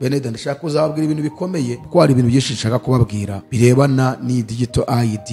Beneda, ndashaka kuzababwira ibintu bikomeye, kuko hari ibintu byinshi nshaka kubabwira birebana ni digital ID,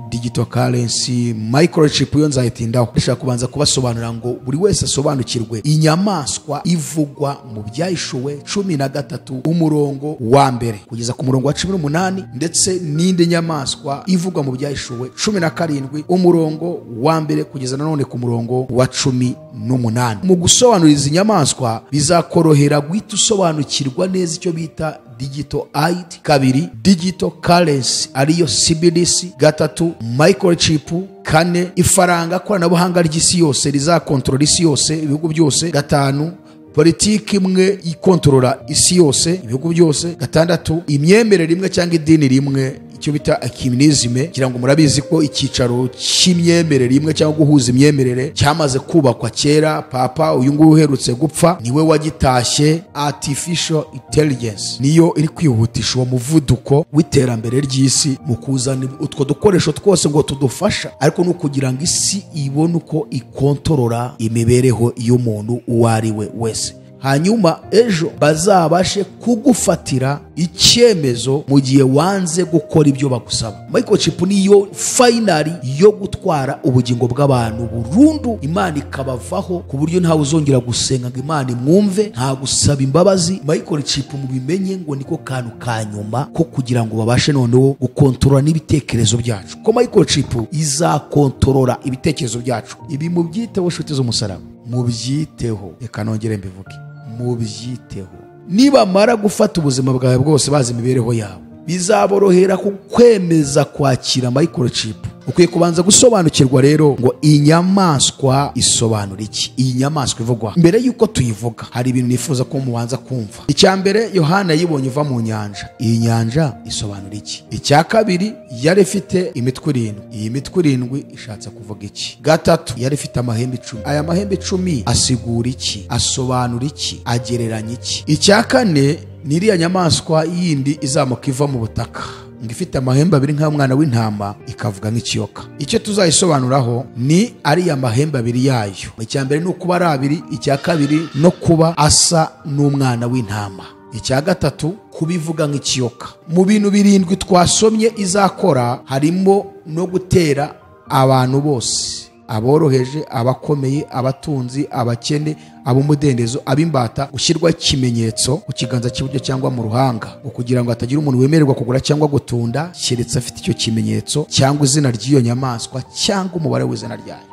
digital currency, microchip yo nzayitindaho. Ndashaka kubanza kubasobanurira ngo buri wese asobanukirwe inyamaswa ivugwa mu Byahishuwe 13 umurongo wa 1 kugeza ku murongo wa 18, ndetse n'indi nyamaswa ivugwa mu Byahishuwe 17 umurongo wa 1 kugeza nanone ku murongo wa 18. Mu gusobanura izi nyamaswa bizakorohera guhita usobanukirwa neza icyo bita digital ID, 2 digital currency ariyo CBDC, 3 microchip, 4 ifaranga koranabuhanga ry'isi yose rizakontorora isi yose ibihugu byose, 5 politiki imwe ikontorora isi yose ibihugu byose, 6 imyemerere imwe cyangwa idini rimwe icyo bita ecumenisme. Kugira ngo murabizi ko icyicaro cy'imyemerere imwe cyangwa guhuza imyemerere cyamaze kubakwa kera. Papa uyu nguyu uherutse gupfa niwe wagitashye. Artificial intelligence niyo iri kwihutisha uwo muvuduko w'iterambere ry'isi mu kuzana utwo dukoresho twose ngo tudufasha, ariko no kugira ngo isi ibone uko ikontorora imibereho y'umuntu uwo ari we wese. Hanyuma ejo bazabashe kugufatira icyemezo mu gihe wanze gukora ibyo bagusaba. Microchip niyo finally yo gutwara ubugingo bw'abantu burundu, Imana ikabavaho ku buryo ntawe uzongera gusenga ngo Imana imwumve, nta gusaba imbabazi. Microchip mubimenye ngo niko kantu ka nyuma ko kugira ngo babashe noneho gukontorora n'ibitekerezo byacu, ko microchip izakontorora ibitekerezo byacu. Ibi mubyiteho nshuti z'umusaraba, mubyiteho. Reka nongere mbivuge, mubyiteho. Nibamara gufata ubuzima bwawe bwose bazi imibereho yawe, bizaborohera kukwemeza kwakira microchip. Ukwiye kubanza gusobanukirwa rero ngo inyamaswa isobanura iki, iyi nyamaswa ivugwa. Mbere yuko tuyivuga hari ibintu nifuza ko mubanza kumva. Icya mbere, Yohana yibonye iva mu nyanja. Iyi nyanja isobanura iki? Icya kabiri, yari ifite imitwe 7. Iyi mitwe 7 ishatse kuvuga iki? 3, yari ifite amahembe 10. Aya mahembe 10 asigura iki? Asobanura iki? Agereranya iki? Icya kane, ni iriya nyamaswa yindi izamuka iva mu butaka ngo ifite amahembe 2 nk'umwana w'intama, ikavuga nk'ikiyoka. Icyo tuzayisobanuraho ni ariya mahembe 2 yayo. Icya mbere ni ukuba ari 2, icya kabiri no kuba asa n'umwana w'intama, icya gatatu kubivuga nk'ikiyoka. Mu bintu 7 twasomye izakora harimo no gutera abantu bose, aboroheje, abakomeye, abatunzi, abakene, ab'umudendezo, ab'imbata, gushyirwa ikimenyetso ku kiganza cy'iburyo cyangwa mu ruhanga, kugira ngo hatagira umuntu wemererwa kugura cyangwa gutunda keretse afite icyo kimenyetso cyangwa izina ry'iyo nyamaswa cyangwa umubare w'izina ryayo.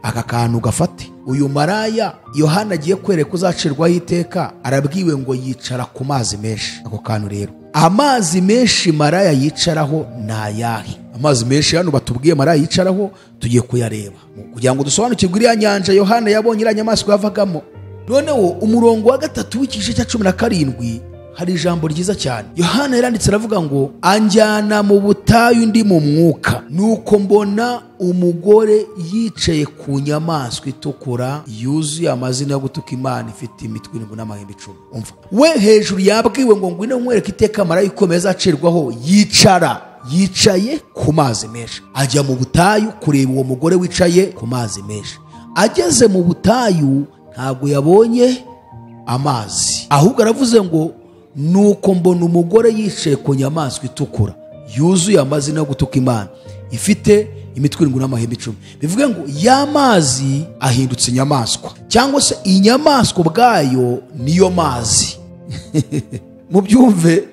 Aka kantu gafate. Uyu maraya Yohana agiye kwereka uzacirwaho iteka, arabwiwe ngo yicara ku mazi menshi. Ako kantu rero, amazi menshi maraya yicaraho ni ayahe? Amazi menshi hano batubwiye maraya yicaraho tugiye kuyareba kugira ngo dusobanukirwe iriya nyanja Yohana yabonye iriya nyamaswa yavagamo. Noneho umurongo wa 3 w'igice cya 17 hari ijambo ryiza cyane Yohana yaranditse aravuga ngo anjyana mu butayu ndi mu mwuka, nuko mbona umugore yicaye ku nyamaswa itukura yuzuye amazina yo gutuka Imana, ifite imitwe 7 n'amahembe 10. Umva, we hejuru yabwiwe ngo ngwino nkwereke iteka maraya ikomeye azacirwaho, yicara yicaye ku mazi menshi. Ajya mu butayu kureba uwo mugore wicaye ku mazi menshi. Ageze mu butayu ntabwo yabonye amazi, ahubwo aravuze ngo nuko mbona umugore yicaye ku nyamaswa itukura yuzuye amazina yo gutuka Imana, ifite imitwe 7 n'amahembe 10. Bivuge ngo ya mazi ahindutse inyamaswa, cyangwa se inyamaswa ubwayo niyo mazi. Mubyumve,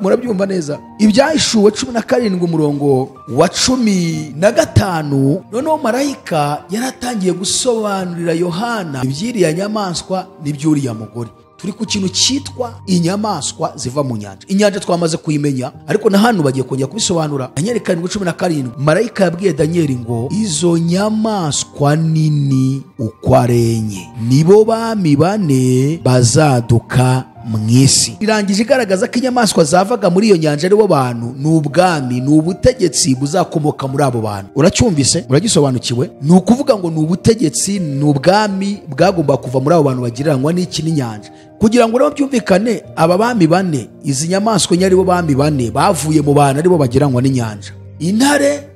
murabyumva neza. Ibyahishuwe 17 umurongo wa 15. Noneho marayika yaratangiye gusobanurira Yohana iby'iriya nyamaswa n'iby'uriya mugore. Turi ku kintu cyitwa inyamaswa ziva mu nyanja. Inyanja twamaze kuyimenya, ariko na hano bagiye kongera kubisobanura. Daniel 7:17, marayika yabwiye Daniel ngo izo nyamaswa nini uko ari enye nibo bami bane bazaduka mu isi. Irangije igaragaza ko inyamaswa zavaga muri iyo nyanja aribo bantu, ni ubwami, ni ubutegetsi buzakomoka muri abo bantu. Uracyumvise? Uragisobanukiwe? Ni ukuvuga ngo ni ubutegetsi, ni ubwami bwagomba kuva muri abo bantu bagiranwa n'iki n'inyanja. Kugira ngo rero byumvikane, aba bami bane, izi nyamaswa enye aribo bami bane bavuye mu bantu aribo bagiranwa n'inyanja. Intare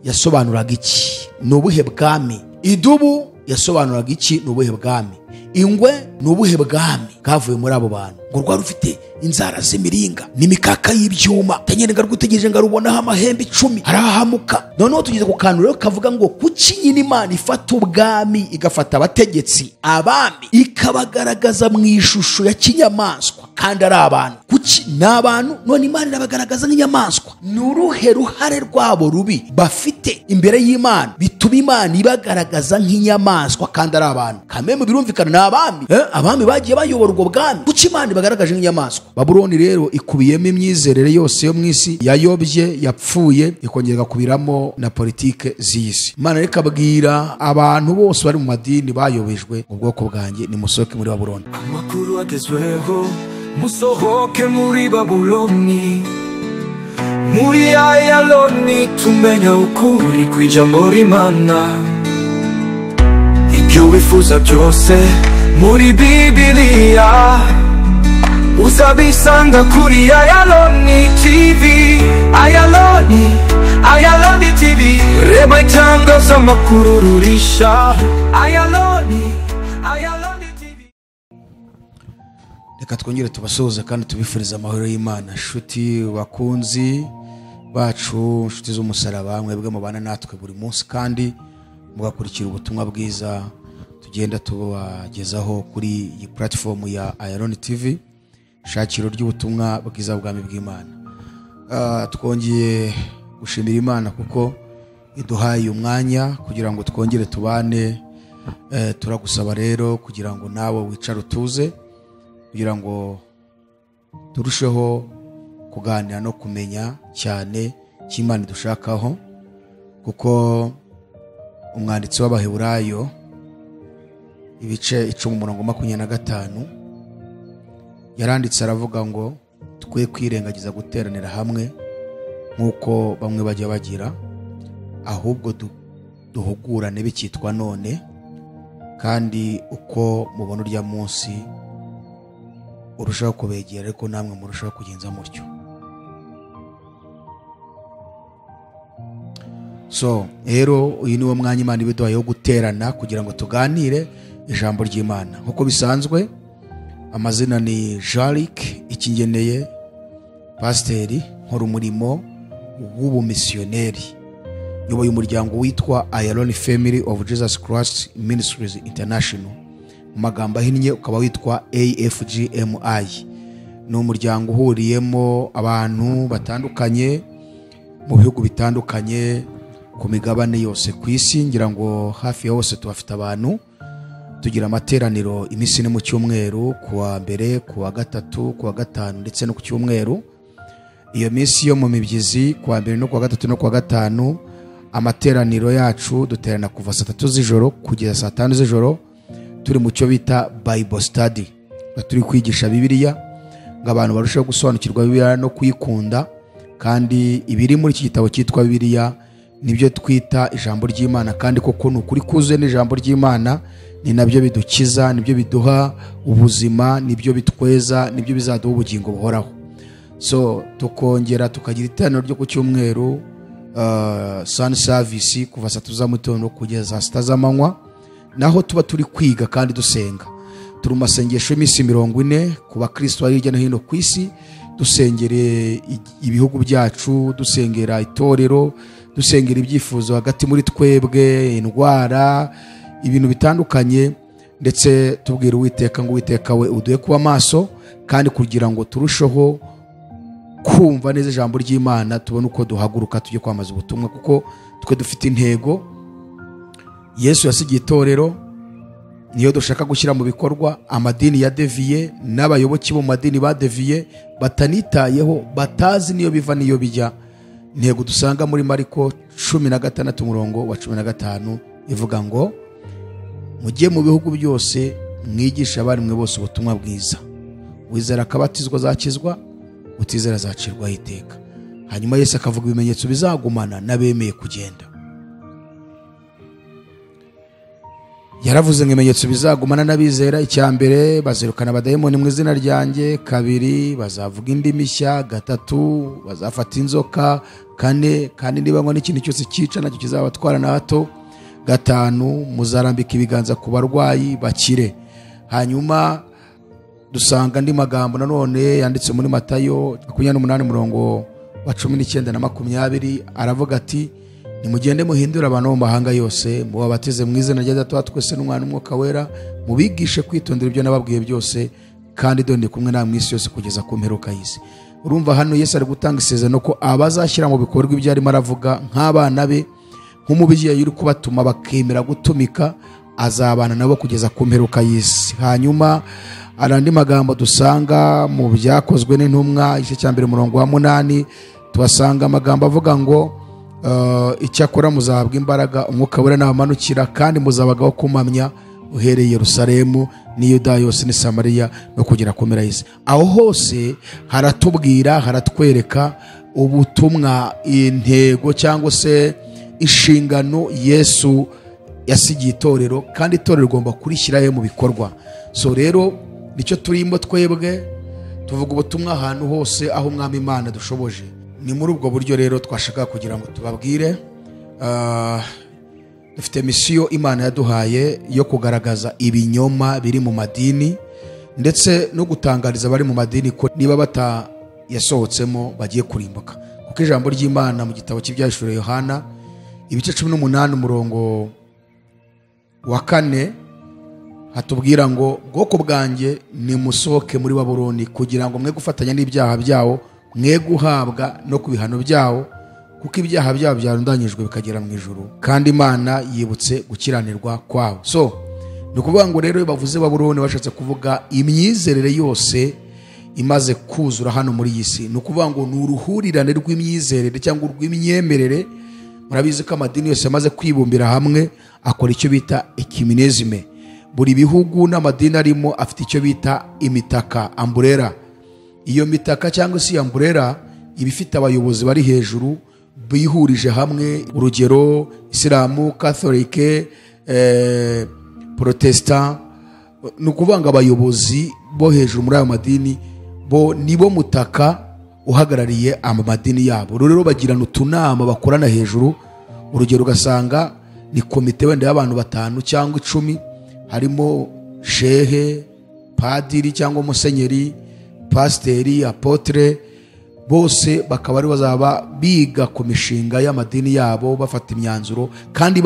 yasobanuraga iki? Ni ubuhe bwami? Idubu Yasobanuraga iki? Ni ubuhe bwami? Ingwe ni ubuhe bwami bwavuye muri abo bantu? Ngo rwari rufite inzara z'imiringa n'imikaka y'ibyuma. Daniel ngo arwitegereje ngo arubonaho amahembe 10, arahahamuka. Noneho tugeze ku kantu rero kavuga ngo kuki nyine Imana ifata ubwami, igafata abategetsi, abami, ikabagaragaza mu ishusho ya kinyamaswa kandi ari abantu? Kuki ni abantu none Imana irabagaragaza nk'inyamaswa? Ni uruhe ruhare rwabo rubi bafite imbere y'Imana bituma Imana ibagaragaza nk'inyamaswa kandi ari abantu? Kameme birumvikana ni abami, abami bagiye bayobora ubwo bwami. Kuki Imana ibagaragaje nk'inyamaswa? Babuloni rero ikubiyemo imyizerere yose yo mu isi yayobye, yapfuye, ikongera igakubiramo na politike z'isi. Imana reka abwira abantu bose bari mu madini bayobejwe, ubwoko bwanjye nimusohoke muri Babuloni. Amakuru agezweho, musohoke muri Babuloni, muri Ayaloni tumenya ukuri kw'ijambo ry'Imana. Ibyo wifuza byose muri Bibiliya uzabisanga kuri Ayaloni TV. Ayaloni, Ayaloni TV. Reba itangazamakuru rurisha Ayaloni, Ayaloni TV. Reka twongere tubasuhuze kandi tubifurize amahoro y'Imana. Nshuti bakunzi bacu, nshuti z'umusaraba, mwebwe mubana natwe buri munsi kandi mugakurikira ubutumwa bwiza tugenda tubagezaho kuri iyi platform ya Ayaloni TV, shakiro ry'ubutumwa bwiza bw'ubwami bw'Imana. Twongeye gushimira Imana kuko iduhaye umwanya kugira ngo twongere tubane. Turagusaba rero kugira ngo nawe wicare utuze, kugira ngo turusheho kuganira no kumenya cyane cy'Imana dushakaho, kuko umwanditsi w'Abaheburayo ibice 10:25 yaranditse aravuga ngo twe kwirengagiza guteranira hamwe nk'uko bamwe bajya bagira, ahubwo duhugurane bikitwa none, kandi uko mubona urya munsi urushaho kubegera, ariko namwe murushaho kugenza mutyo. So rero uyu ni wo mwanya Imana ibiduhaye wo guterana kugira ngo tuganire ijambo ry'Imana. Nkuko bisanzwe amazina ni Jaric Ikingeneye, pasiteri, nkora umurimo w'ubumisiyoneri, nyoboye umuryango witwa Ayaloni Family of Jesus Christ Ministries International, mu magambo ahinnye ukaba witwa AFGMI. Ni umuryango uhuriyemo abantu batandukanye mu bihugu bitandukanye ku migabane yose ku isi, ngira ngo hafi ya hose tubafite abantu. Tugira amateraniro iminsi ine mu cyumweru, kuwa mbere, kuwa gatatu, kuwa gatanu ndetse no ku cyumweru. Iyo minsi yo mu mibyizi, kuwa mbere no kuwa gatatu no kuwa gatanu, amateraniro yacu duterana kuva saa 3 z'ijoro kugeza saa 5 z'ijoro, turi mu cyo bita Bible study. Turi kwigisha Bibiliya ngo abantu barusheho gusobanukirwa Bibiliya no kuyikunda, kandi ibiri muri iki gitabo cyitwa Bibiliya nibyo twita ijambo ry'Imana, kandi koko ni ukuri kuzuye n'ijambo ry'Imana, ni nabyo bidukiza, nibyo biduha ubuzima, nibyo bitweza, nibyo bizaduha ubugingo buhoraho. So tukongera tukagira iteraniro ryo ku cyumweru, sun service kuva saa 3 za mugitondo kugeza saa 6 z'amanywa, naho tuba turi kwiga kandi dusenga. Turi mu masengesho y'iminsi 40 ku bakristo bari hirya no hino ku isi, dusengere ibihugu byacu, dusengera itorero, dusengera ibyifuzo hagati muri twebwe, indwara, ibintu bitandukanye, ndetse tubwira Uwiteka ngo Uwiteka we uduhe kuba maso, kandi kugira ngo turusheho kumva neza ijambo ry'Imana, tubone uko duhaguruka tujye kwamaza ubutumwa, kuko twe dufite intego. Yesu yasigiye itorero, niyo dushaka gushyira mu bikorwa. Amadini ya deviye n'abayoboke bo mu madini badeviye, batanitayeho, batazi niyo biva niyo bijya. Intego dusanga muri Mariko 16:15 ivuga ngo mujye mu bihugu byose mwigisha abari bose ubutumwa bwiza, wizera akabatizwa azakizwa, utizera azacirwaho iteka. Hanyuma Yesu akavuga ibimenyetso bizagumana n'abemeye kugenda. Yaravuze ngo ibimenyetso bizagumana n'abizera: icya mbere, bazirukana abadayimoni mu izina ryanjye; kabiri, bazavuga indimi nshya; gatatu, bazafata inzoka; kane, kandi nibanywa n'ikintu cyose cyica nacyo kizabatwara na hato; 5, muzarambika ibiganza ku barwayi bakire. Hanyuma dusanga andi magambo nanone yanditse muri Matayo 28 murongo wa 19 na 20, aravuga ati nimugende muhindure abantu bo mu mahanga yose, mubabatize mu izina rya Data wa twese n'Umwana n'Umwuka Wera, mubigishe kwitondera ibyo nababwiye byose, kandi dore ndi kumwe namwe isi yose kugeza ku mperuka y'isi. Urumva hano Yesu ari gutanga isezerano ko abazashyira mu bikorwa ibyo arimo aravuga nk'abana be, nk'umubyeyi uri kubatuma bakemera gutumika, azabana nabo kugeza ku mperuka y'isi. Hanyuma hari andi magambo dusanga mu Byakozwe n'Intumwa igice cya 1 umurongo wa 8, tuhasanga amagambo avuga ngo icyakora muzahabwa imbaraga Umwuka Wera nabamanukira, kandi muzabagaho kumamya uhereye Yerusalemu n'i Yudaya yose n'i Samariya no kugera ku mpera y'isi. Aho hose haratubwira, haratwereka ubutumwa, intego cyangwa se inshingano Yesu yasigiye itorero, kandi itorero rigomba kurishyirayo mu bikorwa. So rero nicyo turimo twebwe, tuvuga ubutumwa ahantu hose aho Umwami Imana dushoboje. Ni muri ubwo buryo rero twashaka kugira ngo tubabwire. Dufite misiyo Imana yaduhaye yo kugaragaza ibinyoma biri mu madini, ndetse no gutangariza abari mu madini ko niba batayasohotsemo bagiye kurimbuka. Kuko ijambo ry'Imana mu gitabo cy'Ibyahishuriwe Yohana ibice 18 umurongo wa 4 hatubwira ngo bwoko bwanjye nimusohoke muri Babuloni, kugira ngo mwe gufatanya n'ibyaha byawo, mwe guhabwa no ku bihano byawo, kuko ibyaha byabo byarundanyijwe bikagera mu ijuru, kandi Imana yibutse gukiranirwa kwabo. So ni ukuvuga ngo rero bavuze Babuloni bashatse kuvuga imyizerere yose imaze kuzura hano muri iyi si. Ni ukuvuga ngo ni uruhurirane rw'imyizerere cyangwa urw'imyemerere. Murabizi ko amadini yose amaze kwibumbira hamwe akora icyo bita ekiminezime. Buri bihugu n'amadini arimo afite icyo bita imitaka, amburera. Iyo mitaka cyangwa se amburera iba ifite abayobozi bari hejuru bihurije hamwe, urugero Isilamu, Katholike, Protestant. Ni ukuvuga ngo abayobozi bo hejuru muri ayo madini bo nibo mutaka uhagarariye amadini yabo. Rero bagirana utunama bakorana hejuru, urugero ugasanga ni komite wenda y'abantu 5 cyangwa 10, harimo shehe, padiri cyangwa musenyeri, pasiteri, apotre, bose bakaba ari bazaba biga ku mishinga y'amadini yabo, bafata imyanzuro kandi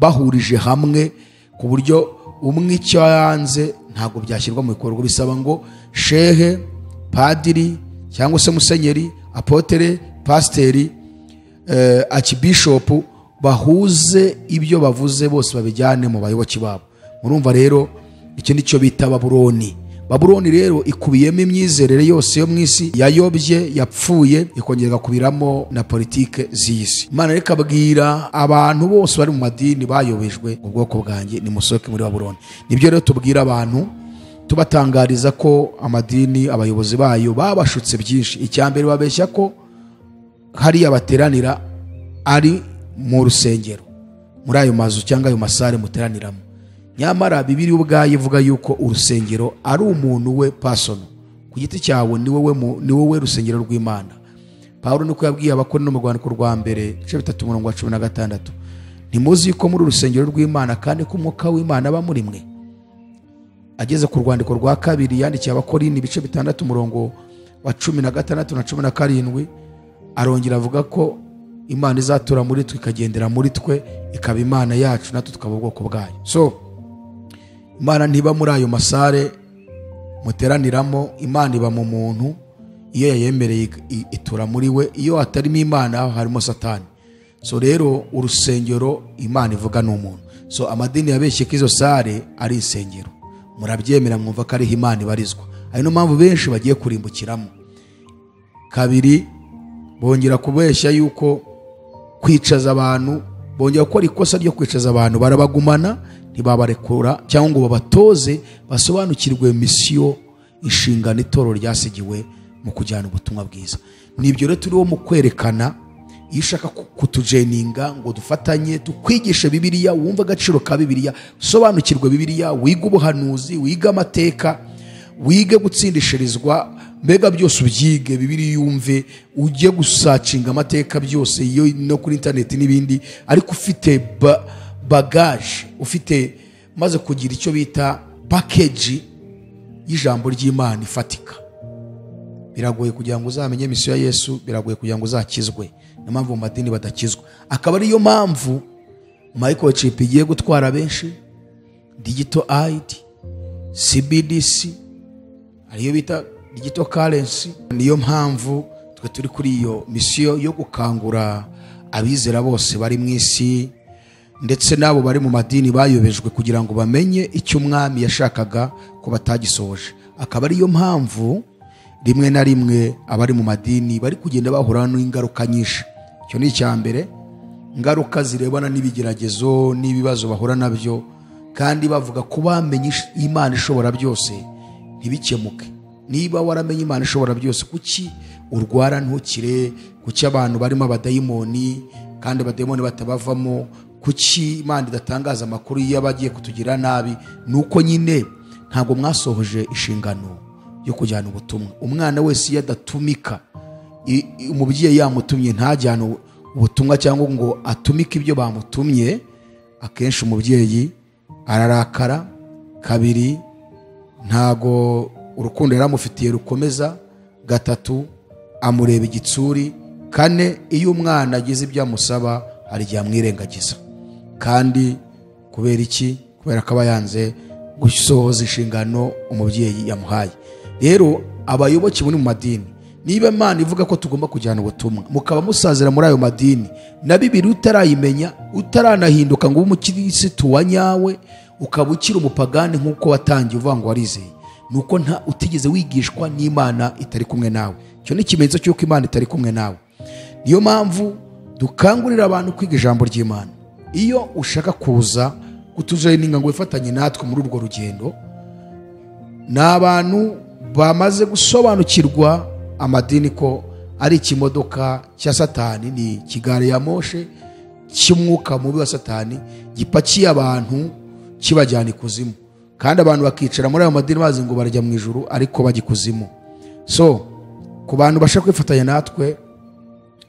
bahurije hamwe ku buryo umwe icyo yanze ntabwo byashyirwa mu bikorwa. Bisaba ngo shehe, padiri cyangwa se musenyeri, apotre, pasiteri, archbishop bahuze ibyo bavuze bose babijyane mu bayoboke babo. Murumva rero iki nicyo bita Babuloni. Babuloni rero ikubiyemo imyizerere yose yo mu isi yayobye, yapfuye, ikongera igakubiramo na politike z'isi. Imana reka abwira abantu bose bari mu madini bayobejwe, ubwoko bwanjye nimusohoke muri Babuloni. Nibyo rero tubwira abantu, tubatangariza ko amadini abayobozi bayo babashutse byinshi. Icya mbere babeshya ko hariya bateranira ari mu rusengero, muri ayo mazu cyangwa ayo masare muteraniramo. Nyamara Bibiliya ubwayo ivuga yuko urusengero ari umuntu we personal, ku giti cyawe, ni wowe rusengero rw'Imana. Pawulo niko yabwiye Abakorinto mu rwandiko rwa mbere ibice 3 umurongo wa 16, ntimuzi yuko muri urusengero rw'Imana kandi ko Umwuka w'Imana aba muri mwe. Ageze ku rwandiko rwa kabiri yandikiye Abakorinto ibice 6 umurongo wa 16 na 17, arongera avuga ko Imana izatura muri twe ikagendera muri twe, ikaba Imana yacu natwe tukaba ubwoko bwayo. So Imana ntiba muri ayo masare muteraniramo, Imana iba mu muntu. Iyo yayemereye itura muri we, iyo hatarimo Imana harimo Satani. So rero urusengero Imana ivuga ni umuntu. So amadini yabeshye ko izo sare ari insengero, murabyemera mwumva ko ariho Imana ibarizwa. Ari no mpamvu benshi bagiye kurimbukiramo. Kabiri, bongera kubeshya yuko kwicaza abantu, bongera gukora ikosa ryo kwicaza abantu, barabagumana ntibabarekura cyangwa ngo babatoze basobanukirwe misiyo, inshingano itorero ryasigiwe mu kujyana ubutumwa bwiza. Nibyo rero turiho mu kwerekana. Iyo ushaka kutujeninga ngo dufatanye tukwigishe Bibiliya, wumve agaciro ka Bibiliya, usobanukirwe Bibiliya, wige ubuhanuzi, wige amateka, wige gutsindishirizwa, mbega byose ubyige Bibiliya yumve, ujye gusacinga amateka byose iyo no kuri internet n'ibindi, ariko ufite bagage, ufite maze kugira icyo bita package y'ijambo ry'Imana ifatika, biragoye kugira ngo uzamenye misiyo ya Yesu, biragoye kugira ngo uzakizwe. Niyo mpamvu mu madini badakizwa. Akaba ariyo mpamvu microchip igiye gutwara benshi, digital ID, CBDC ariyo bita digital currency. Niyo mpamvu twe turi kuri iyo misiyo yo gukangura abizera bose bari mu isi ndetse n'abo bari mu madini bayobejwe, kugira ngo bamenye icyo umwami yashakaga ko batagisohoje. Akaba ariyo mpamvu rimwe na rimwe abari mu madini bari kugenda bahura n'ingaruka nyinshi. Icyo ni icya mbere, ingaruka zirebana n'ibigeragezo n'ibibazo bahura nabyo, kandi bavuga ko bamenye Imana ishobora byose ntibikemuke. Niba waramenye Imana ishobora byose, kuki urwara ntukire? Kuki abantu barimo abadayimoni kandi abadayimoni batabavamo? Kuki Imana idatangaza amakuru y'abagiye kutugira nabi? Nuko nyine ntabwo mwasohoje inshingano yo kujyana ubutumwa. Umwana wese iyo adatumika, umubyeyi yamutumye ntajyane ubutumwa cyangwa ngo atumike ibyo bamutumye, akenshi umubyeyi ararakara. Kabiri, ntago urukundo yaramufitiye rukomeza. Gatatu, amureba igitsuri. Kane, iyo umwana agize ibyo amusaba hari igihe amwirengagiza. Kandi kubera iki? Kubera ko aba yanze gusohoza inshingano umubyeyi yamuhaye. Rero abayoboke muri mu madini, niba Imana ivuga ko tugomba kujyana ubutumwa, mukaba musazira muri ayo madini na Bibiliya utarayimenya, utaranahinduka ngo ube umukirisitu wa nyawe, ukaba ukiri umupagani nk'uko watangiye uvuga ngo warizeye, nuko nta utigeze wigishwa n'Imana itari kumwe nawe. Icyo ni ikimenyetso cy'uko Imana itari kumwe nawe. Niyo mpamvu dukangurira abantu kwiga ijambo ry'Imana. Iyo ushaka kuza kutujoyininga ngo wifatanye natwe muri urwo rugendo, ni abantu bamaze gusobanukirwa amadini ko ari ikimodoka cya Satani, ni ikigare ya moshe cy'umwuka mubi wa Satani gipakiye abantu kibajyana ikuzimu, kandi abantu bakicara muri ayo madini bazi ngo barajya mu ijuru ariko bajya ikuzimu. So ku bantu bashaka kwifatanya natwe,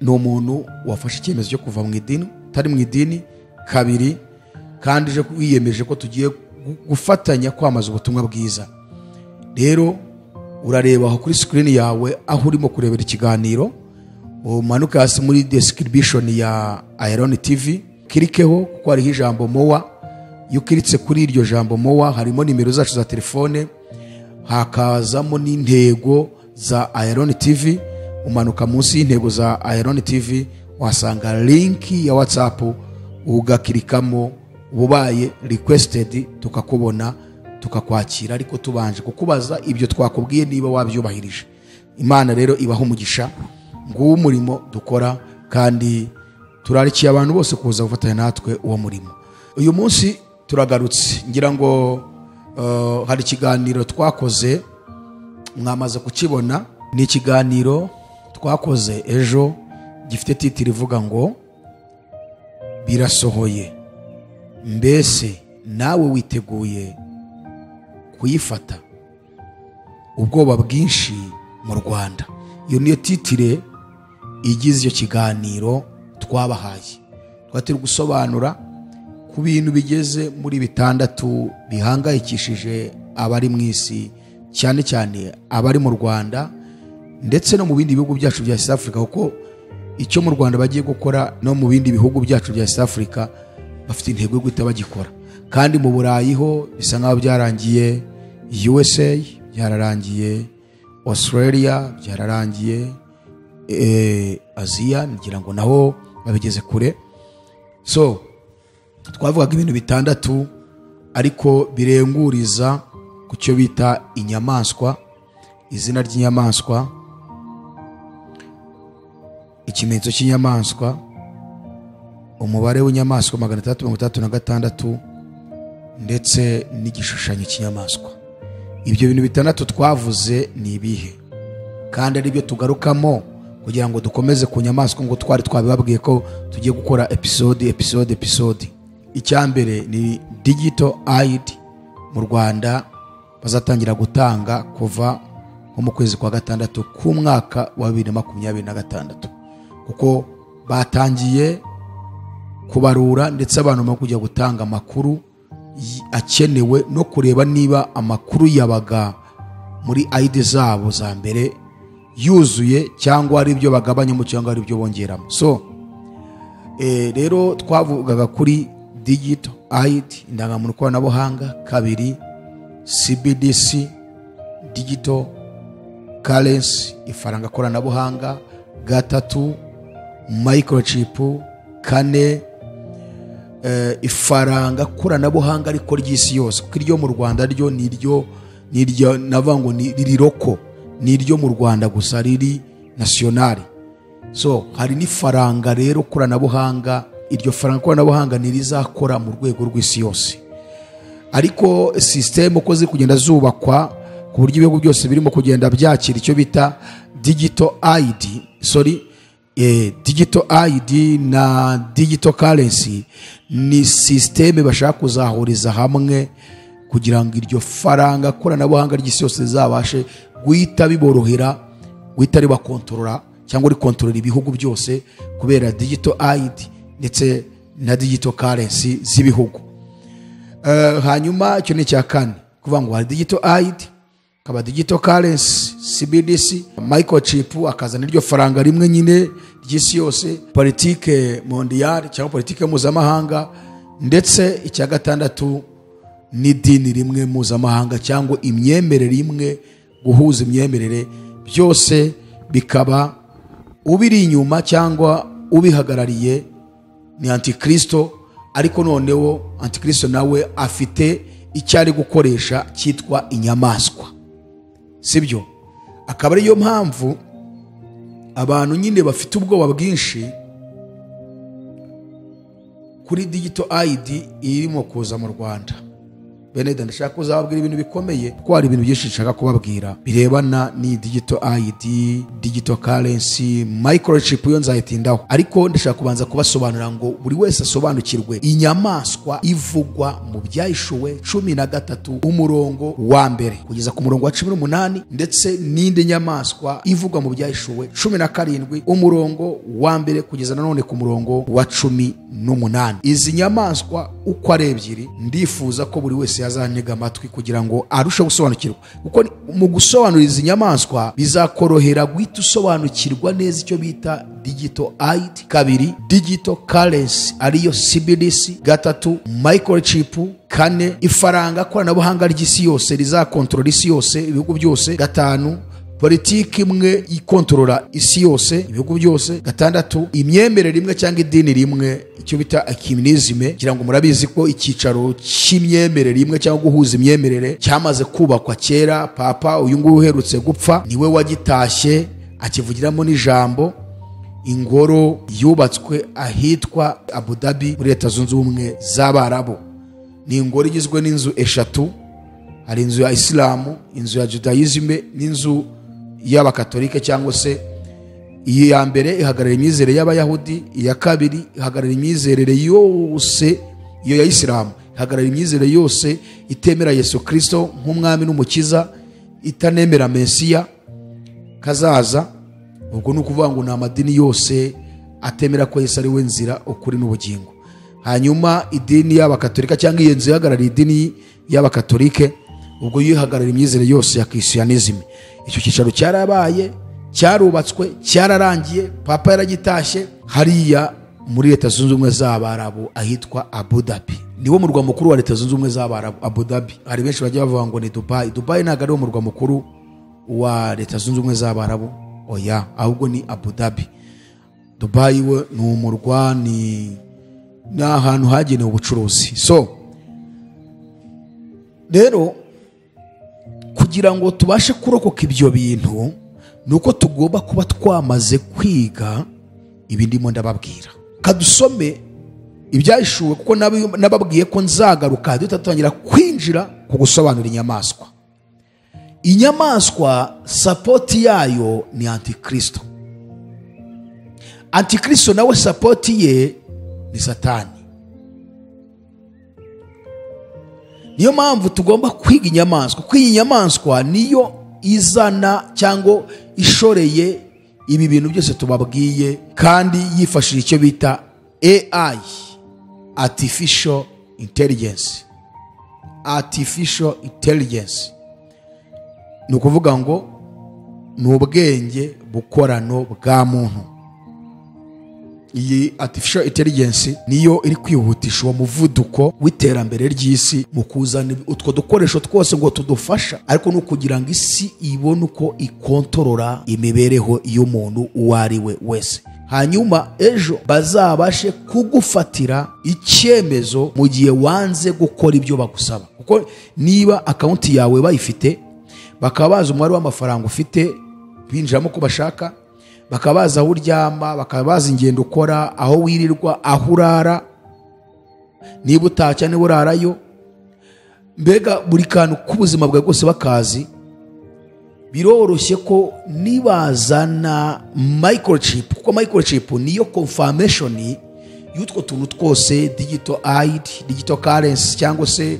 ni umuntu wafashe icyemezo cyo kuva mu idini, utari mu idini. Kabiri, kandi je wiyemeje ko tugiye gufatanya kwamaza ubutumwa bwiza. Rero urareba aho kuri screen yawe aho urimo kurebera ikiganiro, umanuka hasi muri description ya Ayaloni TV, kirikeho kuko hariho ijambo mowa. Iyo ukiritse kuri iryo jambo mowa, harimo nimero zacu za telefone, hakazamo n'intego za Ayaloni TV. Umanuka munsi y'intego za Ayaloni TV wasanga link ya WhatsApp, ugakirikamo, ubaye requested tukakubona tukakwakira, ariko tubanje kukubaza ibyo twakubwiye niba wabyubahirije. Imana rero ibaho umugisha. Nguwo umurimo dukora, kandi turarikiye abantu bose kuza gufatanya natwe uwo murimo. Uyu munsi turagarutse, ngira ngo hari ikiganiro twakoze mwamaze kukibona. Ni ikiganiro twakoze ejo gifite titire ivuga ngo birasohoye, mbese nawe witeguye kuyifata? Ubwoba bwinshi mu Rwanda. Iyo niyo titire igize icyo kiganiro twabahaye. Twari gusobanura ku bintu bigeze muri 6 bihangayikishije abari mu isi, cyane cyane abari mu Rwanda ndetse no mu bindi bihugu byacu bya East Africa, kuko icyo mu Rwanda bagiye gukora no mu bindi bihugu byacu bya East Africa bafite intego yo guhita bagikora. Kandi mu Burayi ho bisa nkaho byarangiye, USA byararangiye, Australia byararangiye, Aziya ngira ngo naho babigeze kure. So twavugaga ibintu 6 ariko birenguriza ku cyo bita inyamaswa, izina ry'inyamaswa, ikimenyetso cy'inyamaswa, umubare w'inyamaswa 636 ndetse n'igishushanyo cy'inyamaswa. Ibyo bintu 6 twavuze ni ibihe, kandi ari byo tugarukamo kugira ngo dukomeze ku nyamaswa, ngo twari twabibabwiye ko tugiye gukora episode. Icya mbere ni digital ID mu Rwanda bazatangira gutanga kuva nko mu kwezi kwa 6 k'umwaka wa 2026, kuko batangiye Kubarura, ndetse abantu barimo kujya gutanga amakuru akenewe no kureba niba amakuru yabaga muri ID zabo za mbere yuzuye, cyangwa ari ibyo bagabanyamo cyangwa ari ibyo bongeramo. So rero twavugaga kuri digital ID, indangamuntu koranabuhanga. Kabiri, CBDC, digital currency, ifaranga koranabuhanga. Gatatu, microchip. Kane, ifaranga koranabuhanga ariko ry'isi yose, kuko iryo mu Rwanda ryo niryo navuga ngo ni riroko, ni iryo mu Rwanda gusa, riri nationale. So hari n'ifaranga rero koranabuhanga. Iryo faranga koranabuhanga ni rizakora mu rwego rw'isi yose, ariko system uko ziri kugenda zubakwa ku buryo ibihugu byose birimo kugenda byakira icyo bita digital ID, sorry, digital ID na digital currency, ni system bashaka kuzahuriza hamwe kugira ngo iryo faranga koranabuhanga ry'isi yose rizabashe guhita biborohera guhita ribakontorora cyangwa rikontorora ibihugu byose, kubera digital ID ndetse na digital currency z'ibihugu. Hanyuma icyo ni icya kane, kuvuga ngo hari digital ID, akaba digital currency CBDC, microchip, akazana iryo faranga rimwe nyine ry'isi yose, politike mondiale cyangwa politike mpuzamahanga, ndetse icya gatandatu n'idini rimwe mpuzamahanga cyangwa imyemerere imwe, guhuza imyemerere, byose bikaba ubiri inyuma cyangwa ubihagarariye ni Antikristo. Ariko noneho Antikristo nawe afite icyo ari gukoresha cyitwa inyamaswa, sibyo? Akaba ariyo mpamvu abantu nyine bafite ubwoba bwinshi kuri digital ID irimo kuza mu Rwanda. Bene, ndashaka kuzababwira ibintu bikomeye, kuko hari ibintu byinshi nshaka kubabwira birebana ni digital ID, digital currency, microchip yo nzayitindaho, ariko ndashaka kubanza kubasobanurira ngo buri wese asobanukirwe inyamaswa ivugwa mu Byahishuwe 13 umurongo wa 1 kugeza ku murongo wa 18, ndetse n'indi nyamaswa ivugwa mu Byahishuwe 17 umurongo wa 1 kugeza nanone ku murongo wa 18. Izi nyamaswa uko ari ebyiri ndifuza ko buri wese yazantega amatwi kugira ngo arusheho gusobanukirwa, kuko mu gusobanura izi nyamaswa bizakorohera guhita usobanukirwa neza icyo bita digital ID, kabiri digital currency ariyo CBDC, gatatu microchip, kane ifaranga koranabuhanga ry'isi yose rizakontorora isi yose ibihugu byose, gatanu politiki imwe ikontorora isi yose ibihugu byose, gatandatu imyemerere imwe cyangwa idini rimwe, icyo bita ecumenisme. Kugira ngo murabizi ko icyicaro cy'imyemerere imwe cyangwa guhuza imyemerere cyamaze kubakwa kera. Papa uyu nguyu uherutse gupfa niwe wagitashye akivugiramo n'ijambo. Ingoro yubatswe ahitwa Abu Dhabi muri Leta Zunze Ubumwe z'Abarabu. Ni ingoro igizwe n'inzu 3, hari inzu ya Isilamu, inzu ya Judaism n'inzu y'Abakatolike, cyangwa se iya mbere ihagarara imyizerere y'Abayahudi, iya kabiri ihagarara imyizerere yose, iyo ya Isilamu ihagarara imyizerere yose itemera Yesu Kristo nk'umwami n'umukiza, itanemera Mesiya kazaza. Ubwo ni ukuvuga ngo ni amadini yose atemera ko Yesu ari we nzira, ukuri n'ubugingo. Hanyuma idini y'Abakatolika cyangwa iyo nzu ihagarara idini y'Abakatolike, ubwo yihagarara imyizerere yose ya Christianism. Icyo cyicaro cyarabaye, cyarubatswe, cyararangiye, papa yaragitashye hariya muri Leta Zunze Ubumwe z'Abarabu ahitwa Abu Dhabi. Niwo murwa mukuru wa Leta Zunze Ubumwe z'Abarabu, Abu Dhabi. Hari benshi bajya bavuga ngo ni Dubai. Dubai ntabwo ari wo murwa mukuru wa Leta Zunze Ubumwe z'Abarabu, oya, ahubwo ni Abu Dhabi. Dubai we ni umurwa, ni ahantu hagenewe ubucuruzi. So rero kugira ngo tubashe kurokoka ibyo bintu nuko tugomba kuba twamaze kwiga ibi ndimo ndababwira. Kadusome Ibyahishuwe, kuko nababwiye ko nzagaruka dutangira kwinjira ku gusobanura inyamaswa. Inyamaswa sapoti yayo ni Antikristo. Antikristo nawe sapoti ye ni Satani. Niyo mpamvu tugomba kwiga inyamaswa, kuko iyi nyamaswa niyo izana cyangwa ishoreye ibi bintu byose tubabwiye, kandi yifashishije icyo bita AI. artificial intelligence. Artificial intelligence ni ukuvuga ngo ni ubwenge bukorano bwa muntu. Iyi artificial intelligence niyo iri kwihutisha uwo muvuduko w'iterambere ry'isi mu kuzana utwo dukoresho twose ngo tudufasha, ariko no kugira ngo isi ibone uko ikontorora imibereho y'umuntu uwo ari we wese. Hanyuma ejo bazabashe kugufatira icyemezo mu gihe wanze gukora ibyo bagusaba. Kuko niba akaunti yawe bayifite, bakaba bazi umubare w'amafaranga ufite binjiramo uko bashaka, bakaba bazi aho uryama, bakaba bazi ingendo ukora, aho wirirwa, aho urara, niba utacya niba urarayo, mbega buri kantu k'ubuzima bwawe bwose bakazi. Biroroshye ko nibazana microchip, kuko microchip niyo confirmation y'utwo tuntu twose, digital ID, digital currency, cyangwa se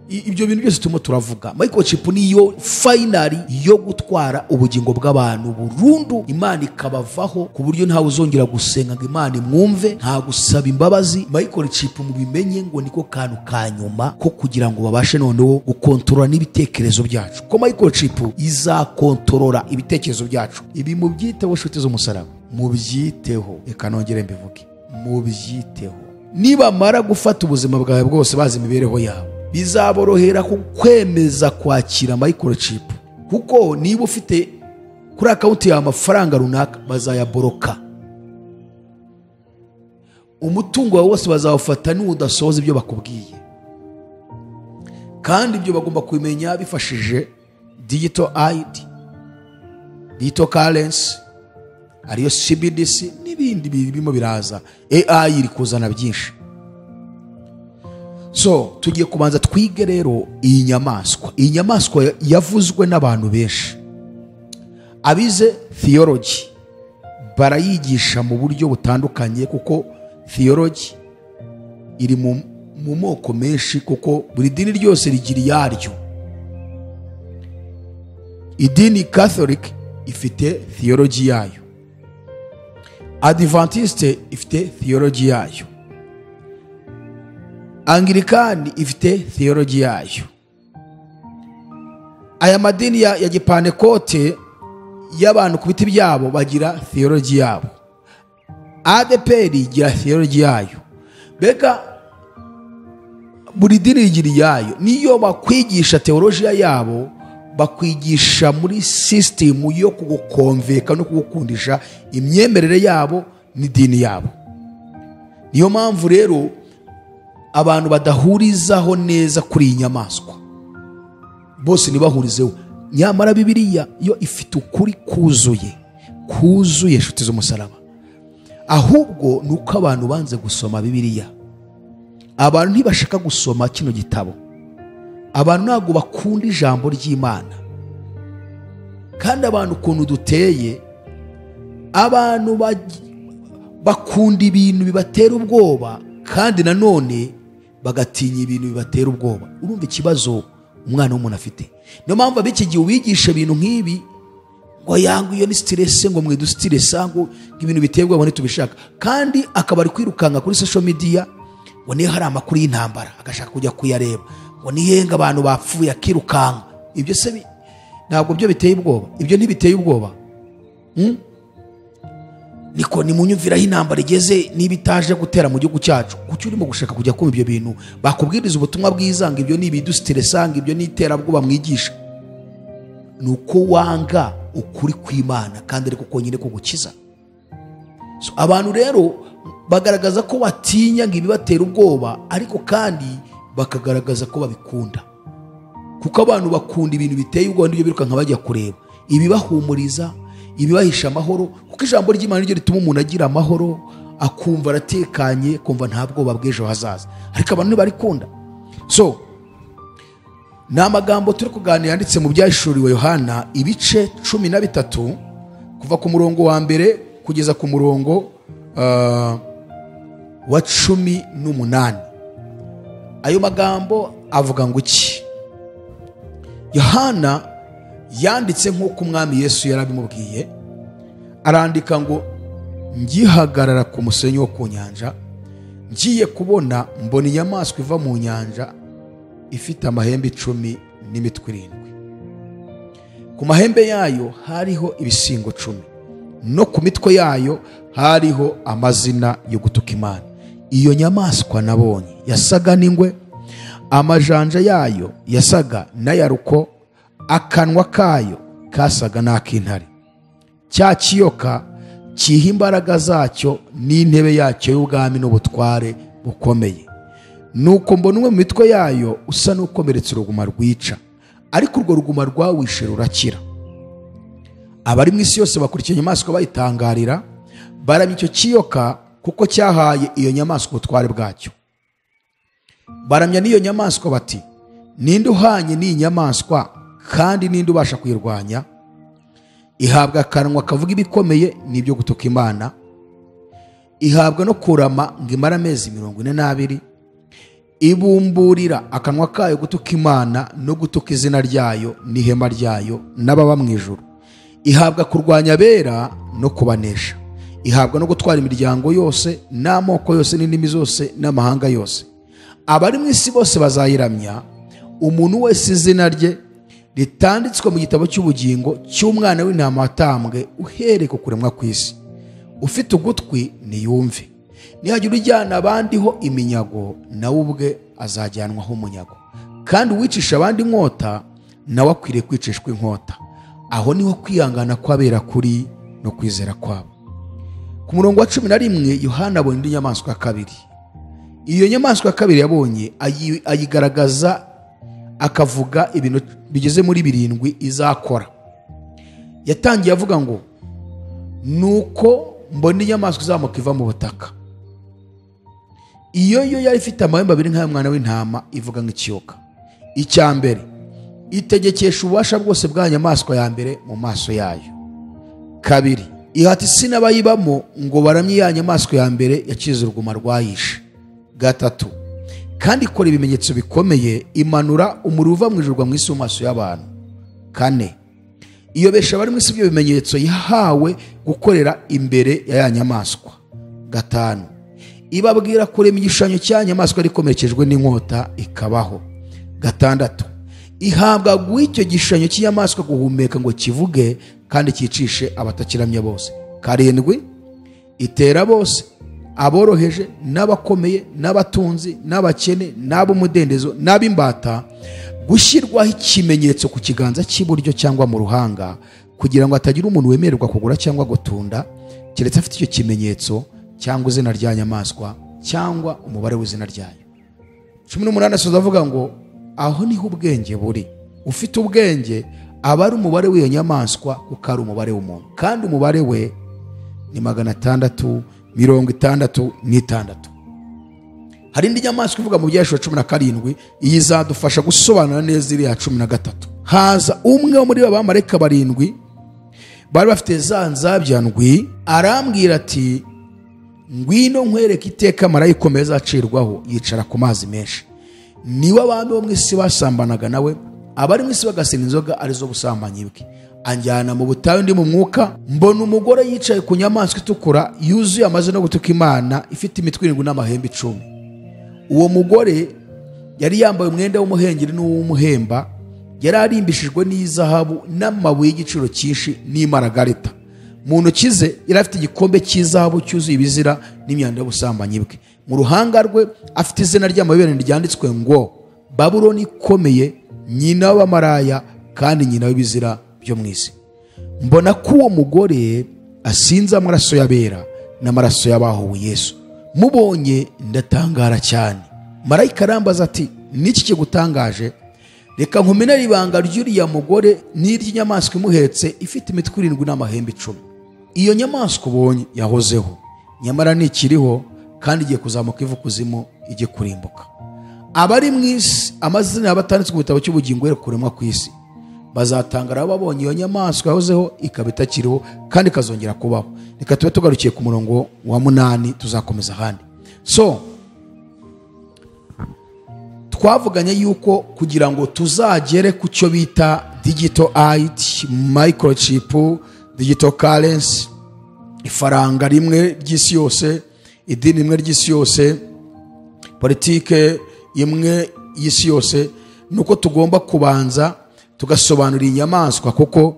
ibyo bintu byose turimo turavuga. Microchip niyo finally yo gutwara ubugingo bw'abantu burundu, Imana ikabavaho ku buryo ntawe uzongera gusenga ngo Imana imwumve, nta gusaba imbabazi. Microchip mubimenye ngo niko kantu ka nyuma ko kugira ngo babashe noneho gukontorora n'ibitekerezo byacu, ko microchip izakontorora ibitekerezo byacu. Ibi mubyiteho nshuti z'umusaraba, mubyiteho, reka nongere mbivuge, mubyiteho. Nibamara gufata ubuzima bwawe bwose bazi imibereho yawe, bizaborohera kukwemeza kwakira microchip, kuko niba ufite kuri akaunti yawe amafaranga runaka bazayaboroka, umutungo wawe wose bazawufata n'udasohoza ibyo bakubwiye. Kandi ibyo bagomba kubimenya bifashije digital ID, digital currency, ariyo CBDC n'ibindi birimo biraza. AI iri kuzana byinshi. So tugiye kubanza twige rero iyi nyamaswa. Iyi nyamaswa yavuzwe n'abantu benshi. Abize theology barayigisha mu buryo butandukanye, kuko theology iri mu moko menshi, kuko buri dini ryose rigira iyaryo. Idini Catholic ifite theology yayo, Adventiste ifite theology yayo, Anglikani ifite theology yayo. Aya madini ya Gipantekote y'abantu ku biti byabo bagira theology yabo, ADPR igira theology yayo. Mbega buri dini rigira iyayo. Niyo bakwigisha theology yabo, bakwigisha muri system yo kugukonveka no kugukundisha imyemerere yabo n'idini yabo. Niyo mpamvu rero abantu badahurizaho neza kuri iyi nyamaswa, bose ntibahurizeho. Nyamara Bibiliya yo ifite ukuri kuzuye, kuzuye inshuti z'umusaraba. Ahubwo nuko abantu banze gusoma Bibiliya. Abantu ntibashaka gusoma kino gitabo. Abantu ntabwo bakunda ijambo ry'Imana. Kandi abantu ukuntu duteye, abantu bakunda ibintu bibatera ubwoba, kandi nanone bagatinya ibintu bibatera ubwoba. Urumva ikibazo umwana w'umuntu afite. Niyo mpamvu ab'iki gihe ubigisha ibintu nk'ibi ngo yanga iyo ni stress, ngo mwe dustressa, ngo ibintu biteye ubwoba ntitubishaka. Kandi akaba ari kwirukanka kuri social media ngo niyo hari amakuru y'intambara agashaka kujya kuyareba, ngo nihenga abantu bapfuye akirukanka. Ibyo se ntabwo byo biteye ubwoba? Ibyo ntibiteye ubwoba? Niko nimunyumviraho intambara igeze niba itaje gutera mu gihugu cyacu, kuki urimo gushaka kujya kumva ibyo bintu? Bakubwiriza ubutumwa bwiza ngo ibyo ni ibidustressa, ngo ibyo ni iterabwoba mwigisha. Nuko wanga ukuri kw'Imana kandi ariko konyine kugukiza. So abantu rero bagaragaza ko batinya ngo ibibatera ubwoba, ariko kandi bakagaragaza ko babikunda. Kuko abantu bakunda ibintu biteye ubwoba n'ibyo birukanka bajya kureba, ibibahumuriza, ibibahisha amahoro. Kuko ijambo ry'Imana niryo rituma umuntu agira amahoro, akumva aratekanye, kumva nta bwoba bw'ejo hazaza. Ariko abantu ntibarikunda. So ni amagambo turi kuganira yanditse mu Byahishuriwe Yohana ibice 13 kuva ku murongo wa mbere kugeza ku murongo wa 18. Ayo magambo avuga ngo iki? Yohana yanditse nk'uko Umwami Yesu yarabimubwiye, arandika ngo ngihagarara ku musenyi wo ku nyanja, Ngiye kubona mbona inyamaswa iva mu nyanja ifite amahembe 10 n'imitwe 7. Ku mahembe yayo hariho ibisingo 10, no ku mitwe yayo hariho amazina yo gutuka Imana. Iyo nyamaswa nabonye yasaga n'ingwe, amajanja yayo yasaga n'ayaruko, akanwa kayo kasaga n'ak'intare. Cya kiyoka kiha imbaraga zacyo n'intebe yacyo y'ubwami n'ubutware bukomeye. Nuko mbona umwe mu mitwe yayo usa n'ukomeretse uruguma rwica, ariko urwo ruguma rwawishe rurakira. Abari mu isi yose bakurikiye inyamaswa bayitangarira, baramya icyo kiyoka kuko cyahaye iyo nyamaswa ubutware bwacyo. Baramya n'iyo nyamaswa bati: ninde uhanye n'iyi nyamaswa, kandi ninde ubasha kuyirwanya? Ihabwa akanwa kavuga ibikomeye n'ibyo gutuka Imana, ihabwa no kurama ngo imare amezi 42. Ibumburira akanwa kayo gutuka Imana no gutuka izina ryayo n'ihema ryayo n'ababa mu ijuru. Ihabwa kurwanya abera no kubanesha. Ihabwa no gutwara imiryango yose n'amoko yose n'indimi zose n'amahanga yose. Abari mu isi bose bazayiramya, umuntu wese izina rye ritanditswe mu gitabo cy'ubugingo cy'umwana w'intama watambwe uhereye ku kuremwa kw'isi. Ufite ugutwi niyumve. Nihagira ujyana abandi ho iminyago, nawe ubwe azajyanwaho umunyago. Kandi uwicisha abandi inkota, nawe akwiriye kwicishwa inkota. Aho niho kwihangana kw'abera kuri no kwizera kwabo. Ku murongo wa 11 Yohana abonye indi nyamaswa ya kabiri. Iyo nyamaswa ya kabiri yabonye ayigaragaza akavuga ibintu bigeze muri 7 izakora. Yatangiye avuga ngo: nuko mbona inyamaswa izamuka iva mu butaka. Iyo yo yari ifite amahembe abiri nk'ay'umwana w'intama, ivuga nk'ikiyoka. Icya mbere, itegekesha ububasha bwose bwa nyamaswa ya mbere mu maso yayo. Kabiri, ihata isi n'abayibamo ngo baramye ya nyamaswa ya mbere yakize uruguma rwayishe. Gatatu, kandi ikora ibimenyetso bikomeye, imanura umuriro uva mu ijuru mu isi mu maso y'abantu. Kane, iyobesha abari mu isi ibyo bimenyetso yahawe gukorera imbere ya ya nyamaswa. Gatanu, ibabwira kurema igishushanyo cya nyamaswa rikomerekejwe n'inkota ikabaho. Gatandatu, ihabwa guha icyo gishushanyo cy'inyamaswa guhumeka ngo kivuge kandi cyicishe abatakiramya bose. Karindwi, itera bose, aboroheje n'abakomeye n'abatunzi n'abakene n'ab'umudendezo n'ab'imbata, gushyirwaho ikimenyetso ku kiganza cy'iburyo cyangwa mu ruhanga, kugira ngo hatagira umuntu wemererwa kugura cyangwa gutunda keretse afite icyo kimenyetso cyangwa izina rya nyamaswa cyangwa umubare w'izina ryayo. 18 asoza avuga ngo: aho niho ubwenge buri. Ufite ubwenge aba ari umubare w'iyo nyamaswa kuko ari umubare w'umuntu, kandi umubare we ni 666. Hari indi nyamaswa ivuga mu Byahishuriwe 17, iyi izadufasha gusobanura neza iriya 13. Haza umwe wo muri ba bamarayika 7 bari bafite za nzabya ndwi, arambwira ati: ngwino nkwereke iteka marayika ukomeye azacirwaho, yicara ku mazi menshi. Niwe abami bo mu isi basambanaga nawe, abari mu isi bagasinda inzoga arizo busambanyi bwe. Anjyana mu butayu ndi mu mwuka, mbona umugore yicaye ku nyamaswa itukura yuzuye amazina no gutuka Imana, ifite imitwe 7 n'amahembe 10. Uwo mugore yari yambaye umwenda w'umuhengeri n'uw'umuhemba, yari arimbishijwe n'izahabu n'amabuye y'igiciro cyinshi n'imaragarita. Mu ntoki ze yari afite igikombe cy'izahabu cyuzuye ibizira n'imyanda y'ubusambanyi bwe. Mu ruhanga rwe afite izina ry'amabere ryanditswe ngo: Babuloni ikomeye, nyina w'abamaraya kandi nyina w'ibizira byo mu isi. Mbona ko uwo mugore asinze amaraso y'abera n'amaraso y'abahowe Yesu. Mubonye ndatangara cyane. Marayika arambaza ati: niki kigutangaje? Reka nkumenere ibanga ry'uriya mugore n'iry'inyamaswa imuhetse ifite imitwe 7 n'amahembe 10. Iyo nyamaswa ubonye yahozeho, nyamara ntikiriho, kandi igiye kuzamuka iva ikuzimu ijye kurimbuka. Abari mu isi amazina y'abatanditswe mu gitabo cy'ubugingo uhereye ku kuremwa kw'isi bazatangara babonye iyo nyamaswa yahozeho ikaba itakiriho kandi ikazongera kubaho. Reka tube tugarukiye ku murongo wa 8, tuzakomeza ahandi. So twavuganye yuko kugira ngo tuzagere ku cyo bita digital ID, microchip, digital currency, ifaranga rimwe ry'isi yose, idini rimwe ry'isi yose, Politike imwe y'isi yose, nuko tugomba kubanza tugasobanura inyamaswa, kuko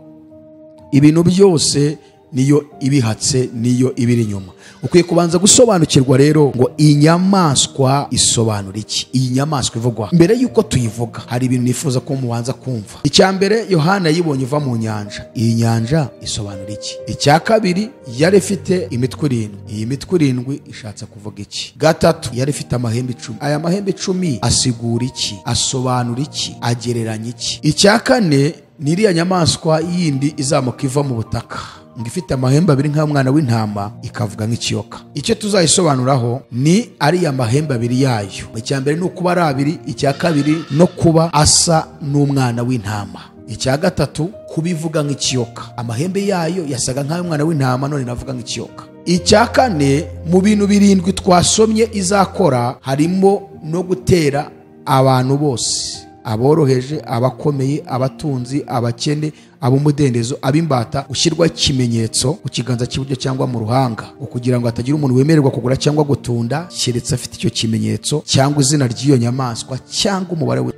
ibintu byose niyo ibihatse, niyo ibiri inyuma. Ukwiye kubanza gusobanukirwa rero ngo inyamaswa isobanura iki. Iyi nyamaswa ivugwa, mbere yuko tuyivuga hari ibintu nifuza ko mubanza kumva. Icya mbere, Yohana yibonye iva mu nyanja. Iyi nyanja isobanura iki? Icya kabiri, yari ifite imitwe irindwi. Iyi mitwe irindwi ishatse kuvuga iki? Gatatu, yari ifite amahembe 10. Aya mahembe 10 asigura iki? Asobanura iki? Agereranya iki? Icya kane, ni iriya nyamaswa yindi izamuka iva mu butaka, ngo ifite amahembe abiri nk'umwana w'intama, ikavuga nk'ikiyoka. Icyo tuzayisobanuraho ni ariya mahembe abiri yayo. Icya mbere ni ukuba ari abiri, icya kabiri no kuba asa n'umwana w'intama, icya gatatu kubivuga nk'ikiyoka. Amahembe yayo yasaga nk'umwana w'intama, none navuga nk'ikiyoka. Icya kane, mu bintu birindwi twasomye izakora harimo no gutera abantu bose, aboroheje, abakomeye, abatunzi, abakene, ab'umudendezo, ab'imbata, ushyirwa ikimenyetso ku kiganza cy'iburyo cyangwa mu ruhanga, kugira ngo hatagira umuntu wemererwa kugura cyangwa gutunda keretse afite icyo kimenyetso cyangwa izina ry'iyo nyamaswa cyangwa umubare we.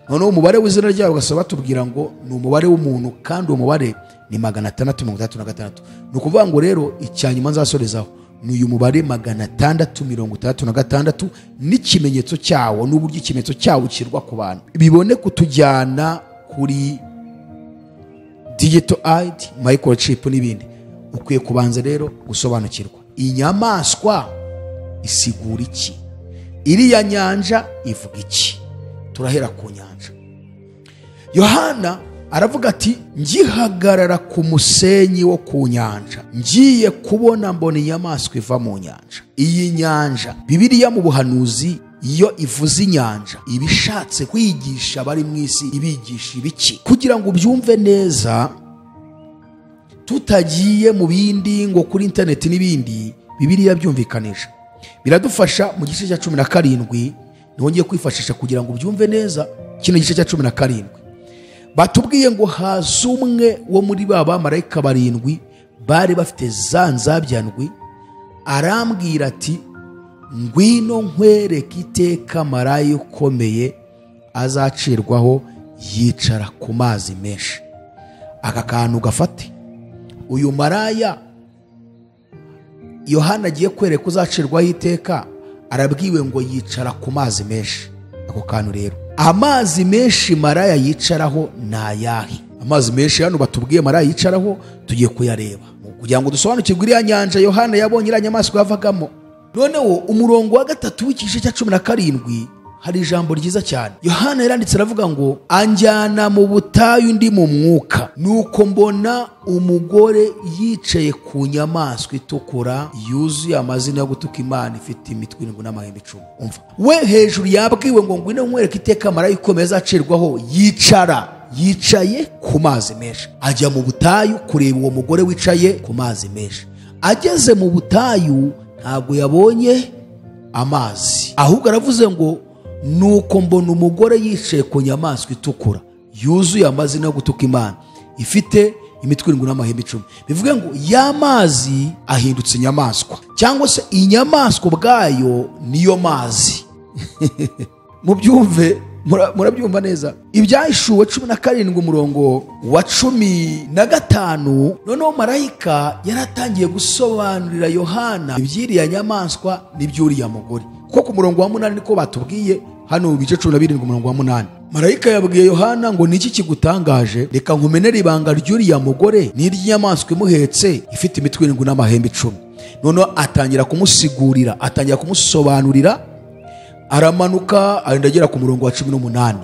Noneho umubare w'izina ryayo ugasaba batubwira ngo ni umubare w'umuntu, kandi uwo mubare ni 666. Ni ukuvuga ngo rero icya nyuma nzasorezaho ni uyu mubare 666 n'ikimenyetso cyawo, n'uburyo ikimenyetso cyawo kirwa ku bantu, bibone kutujyana kuri digital ID, microchip n'ibindi. Ukwiye kubanza rero gusobanukirwa inyamaswa isigura iki, iriya nyanja ivuga iki. Turahera ku nyanja. Yohana aravuga ati ngihagarara ku musenyi wo ku nyanja, ngiye kubona mbona inyamaswa iva mu nyanja. Iyi nyanja, Bibiliya mu buhanuzi iyo ivuze inyanja iba ishatse kwigisha abari mu isi, ibigisha ibiki? Kugira ngo ubyumve neza tutagiye mu bindi ngo kuri interineti n'ibindi, Bibiliya byumvikanisha biradufasha. Mu gice cya 17 niho ngiye kwifashisha kugira ngo ubyumve neza. Kino gice cya 17 batubwiye ngo haza umwe wo muri ba bamarayika barindwi bari bafite za nzabyandwi, arambwira ati ngwino nkwereke iteka maraya ukomeye azacirwaho yicara ku mazi menshi. Aka kantu gafate, uyu maraya Yohana agiye kwereka uzacirwaho iteka, arabwiwe ngo yicara ku mazi menshi. Ako kantu rero, amazi menshi maraya yicaraho ni ayahe? Amazi menshi hano batubwiye maraya yicaraho tugiye kuyareba kugira ngo dusobanukirwe iriya nyanja Yohana yabonye iriya nyamaswa yavagamo. Noneho umurongo wa 3 w'igice cya 17 hari ijambo ryiza cyane Yohana yaranditse, aravuga ngo anjyana mu butayu ndi mu mwuka, nuko mbona umugore yicaye ku nyamaswa itukura yuzuye amazina yo gutuka Imana, ifite imitwe irindwi n'amahembe 10. Umva, we hejuru yabwiwe ngo ngwino nkwereke iteka maraya ukomeye azacirwaho yicara, yicaye ku mazi menshi. Ajya mu butayu kureba uwo mugore wicaye ku mazi menshi. Ageze mu butayu ntabwo yabonye amazi, ahubwo aravuze ngo nuko mbona umugore yicaye ku nyamaswa itukura yuzuye amazina yo gutuka Imana, ifite imitwe irindwi n'amahembe 10. Bivuge ngo ya mazi ahindutse inyamaswa, cyangwa se inyamaswa ubwayo niyo mazi. Mubyumve, murabyumva neza. Ibyahishuwe 17 umurongo wa 15. Noneho marayika yaratangiye gusobanurira Yohana iby'iriya nyamaswa n'iby'uriya mugore, kuko ku murongo wa 8 niko batubwiye hano mu bice 17 umurongo wa 8. Marayika yabwiye Yohana ngo niki kigutangaje? Reka nkumenere ibanga ry'uriya mugore n'iry'inyamaswa imuhetse ifite imitwe irindwi n'amahembe 10. Noneho atangira kumusigurira, atangira kumusobanurira, aramanuka arenda agera ku murongo wa 18.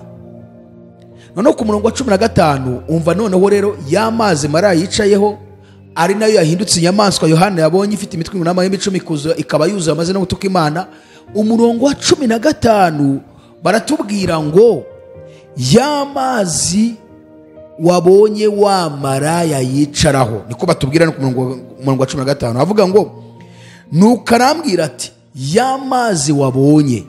Noneho ku murongo wa 15 umva noneho rero ya mazi maraya yicayeho ari nayo yahindutse inyamaswa Yohana yabonye ifite imitwe irindwi n'amahembe 10 ikaba yuzuye amazina yo gutuka Imana. Umurongo wa 15 baratubwira ngo ya mazi wabonye wa maraya yicaraho, niko batubwira no ku murongo wa 15 avuga ngo nuko arambwira ati ya mazi wabonye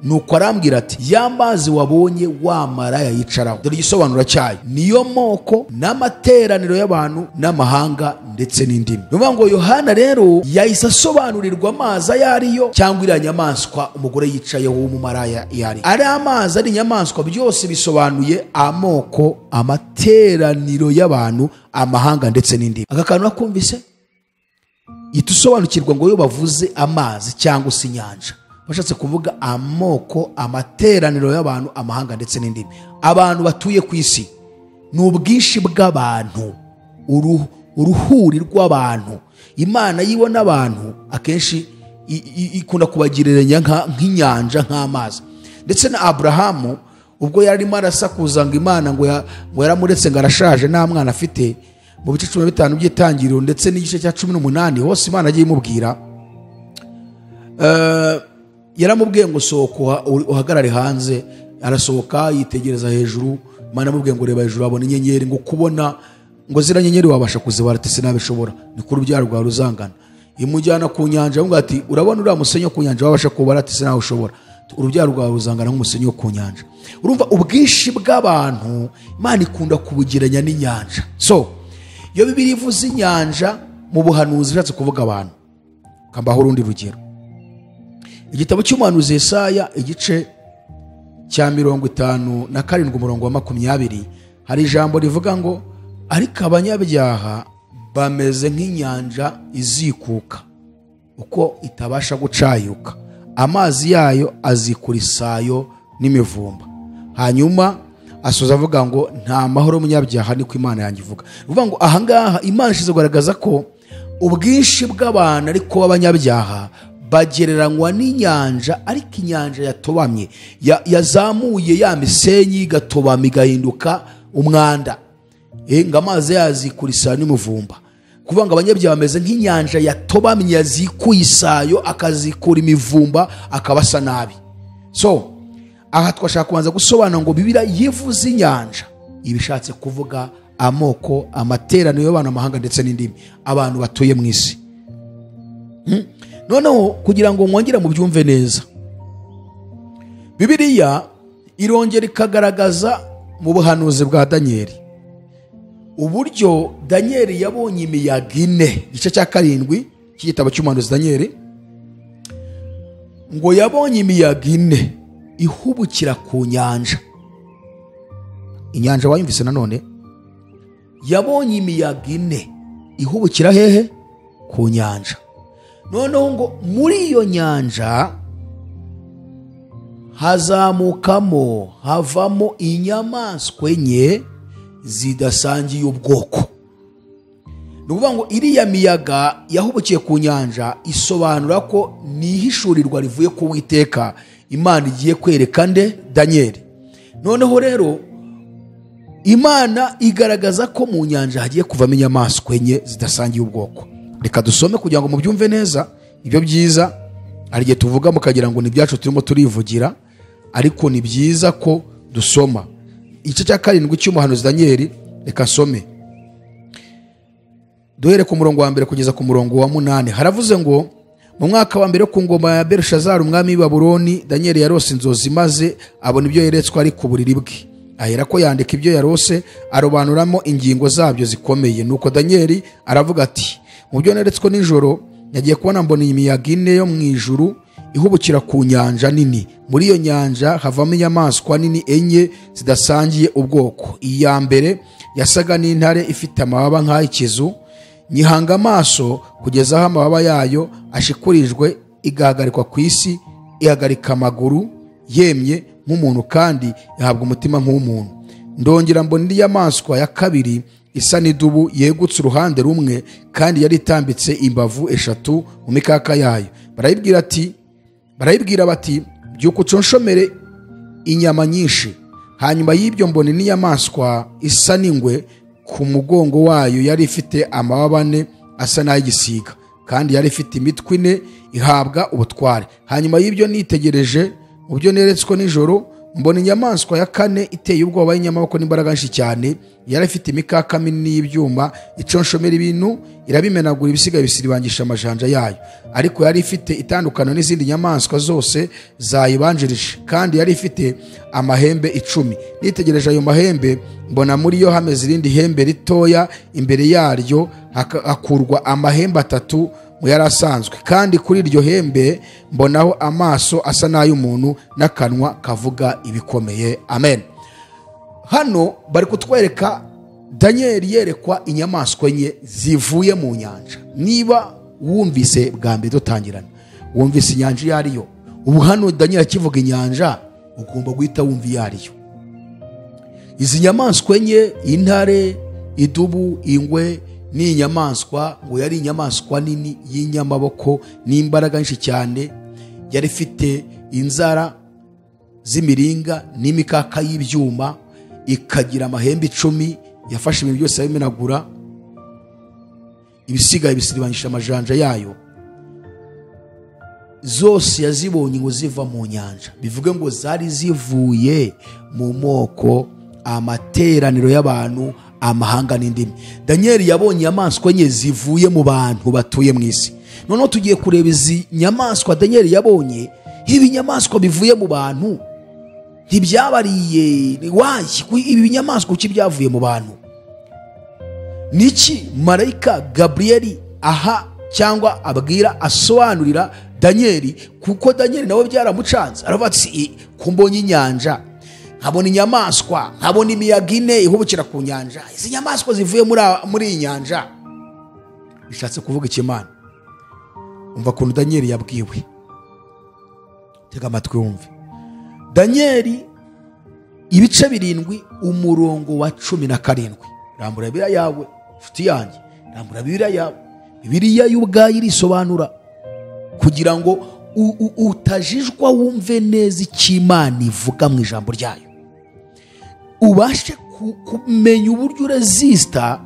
Nuko arambwira ati ya mazi wabonye wa maraya yicaraho, dore igisobanuro cyayo, niyo moko n'amateraniro y'abantu n'amahanga ndetse n'indimi. Ni ukuvuga ngo Yohana rero yahise asobanurirwa amazi ayo ariyo, cyangwa iriya nyamaswa umugore yicayeho w'umumaraya iyo ari. Ari amazi ari inyamaswa, byose bisobanuye amoko, amateraniro y'abantu, amahanga ndetse n'indimi. Aka kantu nakumvise itusobanukirwa ngo iyo bavuze amazi cyangwa se inyanja bashatse kuvuga amoko, amateraniro y'abantu, amahanga ndetse n'indimi. Abantu batuye ku isi ni ubwinshi bw'abantu, uruhuri rw'abantu. Imana yibona abantu akenshi ikunda kubagereranya nk'inyanja, nk'amazi. Ndetse na Abrahamu ubwo yarimo arasakuza ngo Imana ngo yaramuretse ngo arashaje nta mwana afite, mu bice 15 by'itangiriro ndetse n'igice cya 18 hose Imana agiye imubwira, yaramubwiye ngo sohoka uhagarare hanze. Arasohoka yitegereza hejuru, Imana amubwiye ngo reba hejuru abona inyenyeri, ngo kubona ngo zira nyenyeri wabasha kuzibara, ati sinabishobora, ni ko urubyaro rwawe ruzangana. Imujyana ku nyanja, aramubwira ati urabona uriya musenyi wo ku nyanja wabasha kubara, ati sinawushobora, urubyaro rwawe ruzangana nk'umusenyi wo ku nyanja. Urumva ubwinshi bw'abantu Imana ikunda kubugereranya n'inyanja. So iyo Bibiliya ivuze inyanja mu buhanuzi ishatse kuvuga abantu. Kambaho urundi rugero, igitabo cy'umuhanuzi Yesaya igice cya 57 umurongo wa 20, hari ijambo rivuga ngo ariko abanyabyaha bameze nk'inyanja izikuka, uko itabasha gucayuka, amazi yayo azikura isayo n'imivumba. Hanyuma asoza avuga ngo nta mahoro y'umunyabyaha, niko Imana yanjye ivuga. Uvuga ngo ahangaha Imana ishize kugaragaza ko ubwinshi bw'abantu ariko b'abanyabyaha bagereranywa n'inyanja, ariko inyanja yatobamye, yazamuye ya misenyi igatobama igahinduka umwanda, ngo amazi yazikura isayo n'imivumba. Kuvuga ngo abanyabyaha bameze nk'inyanja yatobamye, yazikuye isayo akazikura imivumba, akaba asa nabi. So aha twashaka kubanza gusobanura ngo Bibiliya yivuze inyanja ibishatse kuvuga amoko, amateraniro y'abantu, amahanga ndetse n'indimi, abantu batuye mu isi. Noneho kugira ngo mwongere mubyumve neza, Bibiliya irongera ikagaragaza mu buhanuzi bwa Danieli uburyo Danieli yabonye imiyaga ine. Igice cya 7 cy'igitabo cy'umuhanuzi Danieli, ngo yabonye imiyaga ine ihubukira ku nyanja. Inyanja wayumvise nanone, yabonye imiyaga ine ihubukira hehe? Ku nyanja. Noneho ngo muri iyo nyanja hazamukamo, havamo inyamaswa enye zidasangiye ubwoko. Ni ukuvuga ngo iriya miyaga yahubukiye ku nyanja isobanura ko ni ihishurirwa rivuye ku Uwiteka, Imana igiye kwereka nde? Danieli. Noneho rero Imana igaragaza ko mu nyanja hagiye kuvamo inyamaswa enye zidasangiye ubwoko. Reka dusome kugira ngo mubyumve neza. Ibyo byiza hari igihe tuvuga mukagira ngo ni ibyacu turimo turivugira, ariko ni byiza ko dusoma. Igice cya 7 cy'umuhanuzi Danieli, reka some duhere ku murongo wa 1 kugeza ku murongo wa 8. Haravuze ngo mu mwaka wa mbere ku ngoma ya Berushazari umwami w'i Babuloni, Danieli yarose inzozi maze abona ibyo yeretswe ari ku buriri bwe. Ahera ko yandika ibyo yarose, arobanuramo ingingo zabyo zikomeye. Nuko Danieli aravuga ati mu byo neretswe nijoro nagiye kubona mbona imiyaga ine yo mu ijuru ihubukira ku nyanja nini. Muri iyo nyanja havamo inyamaswa nini enye zidasangiye ubwoko. Iya mbere yasaga n'intare ifite amababa nk'ay'ikizu, nyihanga amaso kugeza aho amababa yayo ashikurijwe, igahagarikwa ku isi, ihagarika amaguru yemye nk'umuntu kandi ihabwa umutima nk'umuntu. Ndongera mbona indi nyamaswa ya kabiri isa n'idubu yegutse uruhande rumwe, kandi yari itambitse imbavu 3 mu mikaka yayo. Barayibwira bati byuka uconshomere inyama nyinshi. Hanyuma y'ibyo mbona indi nyamaswa isa n'ingwe, ku mugongo wayo yari ifite amababa 4 asa n'ay'igisiga, kandi yari ifite imitwe 4, ihabwa ubutware. Hanyuma y'ibyo nitegereje mu byo neretswe nijoro, Mbona inyamaswa ya kane iteye ubwoba y'inyamaboko n'imbaraga nyinshi cyane, yari ifite imikaka minini y'ibyuma, iconshomera ibintu irabimenagura, ibisigaye bisiribangisha amajanja yayo. Ariko yari ifite itandukano n'izindi nyamaswa zose zayibanjirije, kandi yari ifite amahembe 10. Nitegereje ayo mahembe, mbona muri yo hameze irindi hembe ritoya, imbere yaryo hakurwa amahembe 3 mu yari asanzwe, kandi kuri iryo hembe mbonaho amaso asa n'ay'umuntu n'akanwa kavuga ibikomeye. Amen. Hano bari kutwereka Daniel yerekwa inyamaswa enye zivuye mu nyanja. Niba wumvise bwa mbere dutangirana, wumvise inyanja iyo ariyo. Ubu hano Daniel akivuga inyanja, ugomba guhita wumva iyo ariyo. Izi nyamaswa enye, intare, idubu, ingwe, ni inyamaswa ngo yari inyamaswa nini y'inyamaboko n'imbaraga nyinshi cyane, yari ifite inzara z'imiringa n'imikaka y'ibyuma, ikagira amahembe 10, yafashe ibintu byose abimenagura, ibisigaye bisiribangisha amajanja yayo. Zose yazibonye ngo ziva mu nyanja, bivuge ngo zari zivuye mu moko, amateraniro y'abantu, amahanga n'indimi. Daniel yabonye inyamaswa enye zivuye mu bantu batuye mu isi. Noneho tugiye kureba izi nyamaswa Daniel yabonye. Ibi nyamaswa bivuye mu bantu ntibyabariye wayi, ibi binyamaswa kuki byavuye mu bantu? Niki marayika Gabriel aha cyangwa abwira asobanurira Daniel, kuko Daniel nawe byaramucanze. Aravuga ati kumbonye inyanja, nkabona inyamaswa, nkabona imiyaga ine ihubukira ku nyanja, izi nyamaswa zivuye muri iyi nyanja bishatse kuvuga iki Imana? Umva kuntu Daniel yabwiwe, tega amatwi wumve. Daniel ibice 7 umurongo wa 17. Rambura Bibiliya yawe nshuti yanjye, rambura Bibiliya yawe. Bibiliya y'ubwayo irisobanura kugira ngo utajijwa wumve neza icyo Imana ivuga mu ijambo ryayo, ubashe kumenya uburyo uresista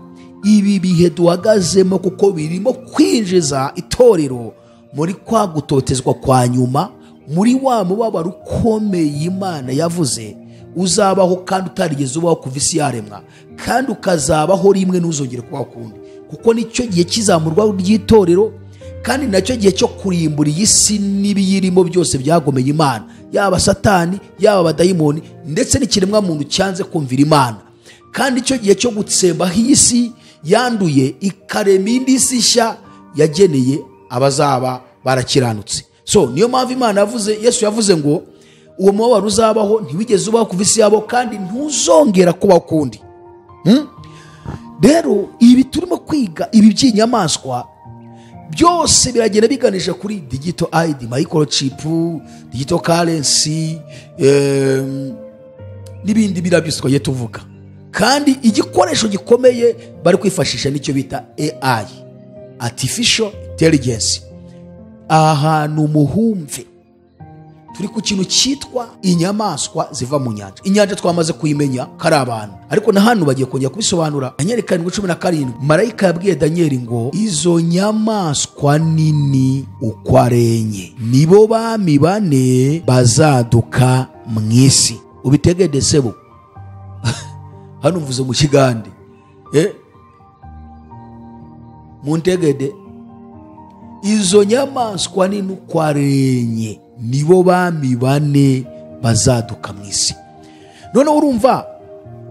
ibi bihe duhagazemo, kuko birimo kwinjiza itorero muri kwa gutotezwa kwa nyuma, muri wa mubabaro ukomeye Imana yavuze uzabaho kandi utarigeze ubaho kuva isi yaremwa, kandi ukazabaho rimwe ntuzongere kubaho ukundi, kuko nicyo gihe kizamurwa ry'itorero, kandi nacyo gihe cyo kurimbura iyi si n'ibiyirimo byose byagomeye Imana, yaba Satani, yaba abadayimoni, ndetse n'ikiremwa muntu cyanze kumvira Imana. Kandi icyo gihe cyo gutsembaho iyi si yanduye ikarema indi si nshya yageneye abazaba barakiranutse. So niyo mpamvu Imana yavuze, Yesu yavuze ngo uwo mubabaro uzabaho ntiwigeze ubaho kuva isi yabo, kandi ntuzongera kubaho ukundi. Rero ibi turimo kwiga, ibi by'inyamaswa byose biragenda biganisha kuri digital ID, microchip, digital currency, n'ibindi bira byose twagiye tuvuga. Kandi igikoresho gikomeye bari kwifashisha nicyo bita AI, artificial intelligence. Ahantu muhumve turi ku kintu cyitwa inyamaswa ziva mu nyanja. Inyanja twamaze kuyimenya ko ari abantu, ariko na hano bagiye kongera kubisobanura. Daniel 7:17, marayika yabwiye Daniel ngo izo nyamaswa nini uko ari enye nibo bami bane bazaduka mu isi. Ubitegede sebo. Hano mvuze mu Kigande, muntegede. Izo nyamaswa nini uko ari enye nibo bami bane bazaduka mu isi. None urumva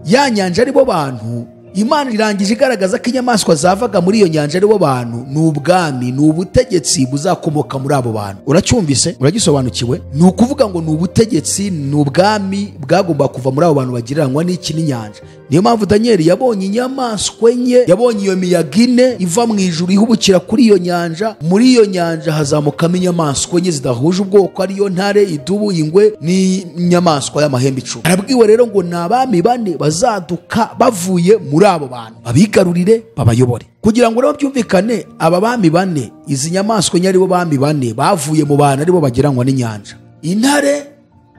ya nyanja aribo bantu, Imana irangije igaragaza ko inyamaswa zavaga muri iyo nyanja aribo bantu, ni ubwami, ni ubutegetsi buzakomoka muri abo bantu. Uracyumvise? Uragisobanukiwe? Ni ukuvuga ngo ni ubutegetsi, ni ubwami bwagomba kuva muri abo bantu bagiranwa n'iki n'inyanja. Niyo mpamvu Daniel yabonye inyamaswa enye, yabonye iyo miyaga ine iva mu ijuru ihubukira kuri iyo nyanja. Muri iyo nyanja hazamukamo inyamaswa enye zidahuje ubwoko, ariyo ntare, idubu, ingwe n'inyamaswa y'amahembe 10. Arabwiwe rero ngo ni abami bane bazaduka bavuye muri abo bantu, babigarurire, babayobore. Kugira ngo rero byumvikane, aba bami bane, izi nyamaswa enye aribo bami bane bavuye mu bantu, aribo bagiranwa n'inyanja. Intare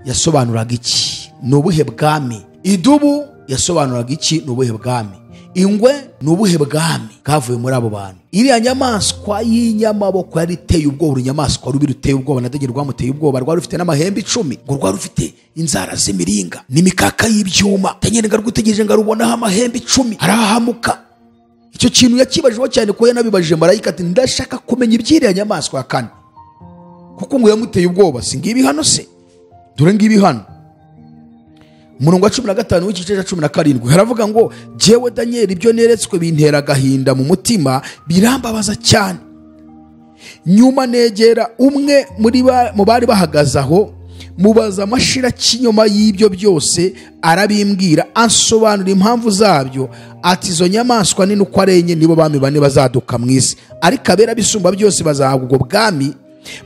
yasobanuraga iki? Ni ubuhe bwami? Idubu Yasobanuraga iki? Ni ubuhe bwami? Ingwe ni ubuhe bwami bwavuye muri abo bantu? Iriya nyamaswa y'inyamaboko yari iteye ubwoba, urunyamaswa rubi ruteye ubwoba, na Daniel rwamuteye ubwoba, rwari rufite n'amahembe 10, ngo rwari rufite inzara z'imiringa n'imikaka y'ibyuma. Daniel ngo arwitegereje ngo arubonaho amahembe 10, arahahamuka. Icyo kintu yakibajeho cyane, ko yanabibajije marayika ati ndashaka kumenya iby'iriya nyamaswa ya kane, kuko ngo yamuteye ubwoba. Si ngibi hano se? Dore ngibi hano. Umurongo wa 15 w'igice cya 17 haravuga ngo jyewe Daniel ibyo neretswe bintera agahinda mu mutima, birambabaza cyane. Nyuma negera umwe muri mu bari bahagaze aho, mubaza amashira kinyoma y'ibyo byose, arabimbwira, ansobanura impamvu zabyo, ati izo nyamaswa nini uko ari enye nibo bami bane bazaduka mu isi, ariko abera bisumba byose bazahabwa ubwo bwami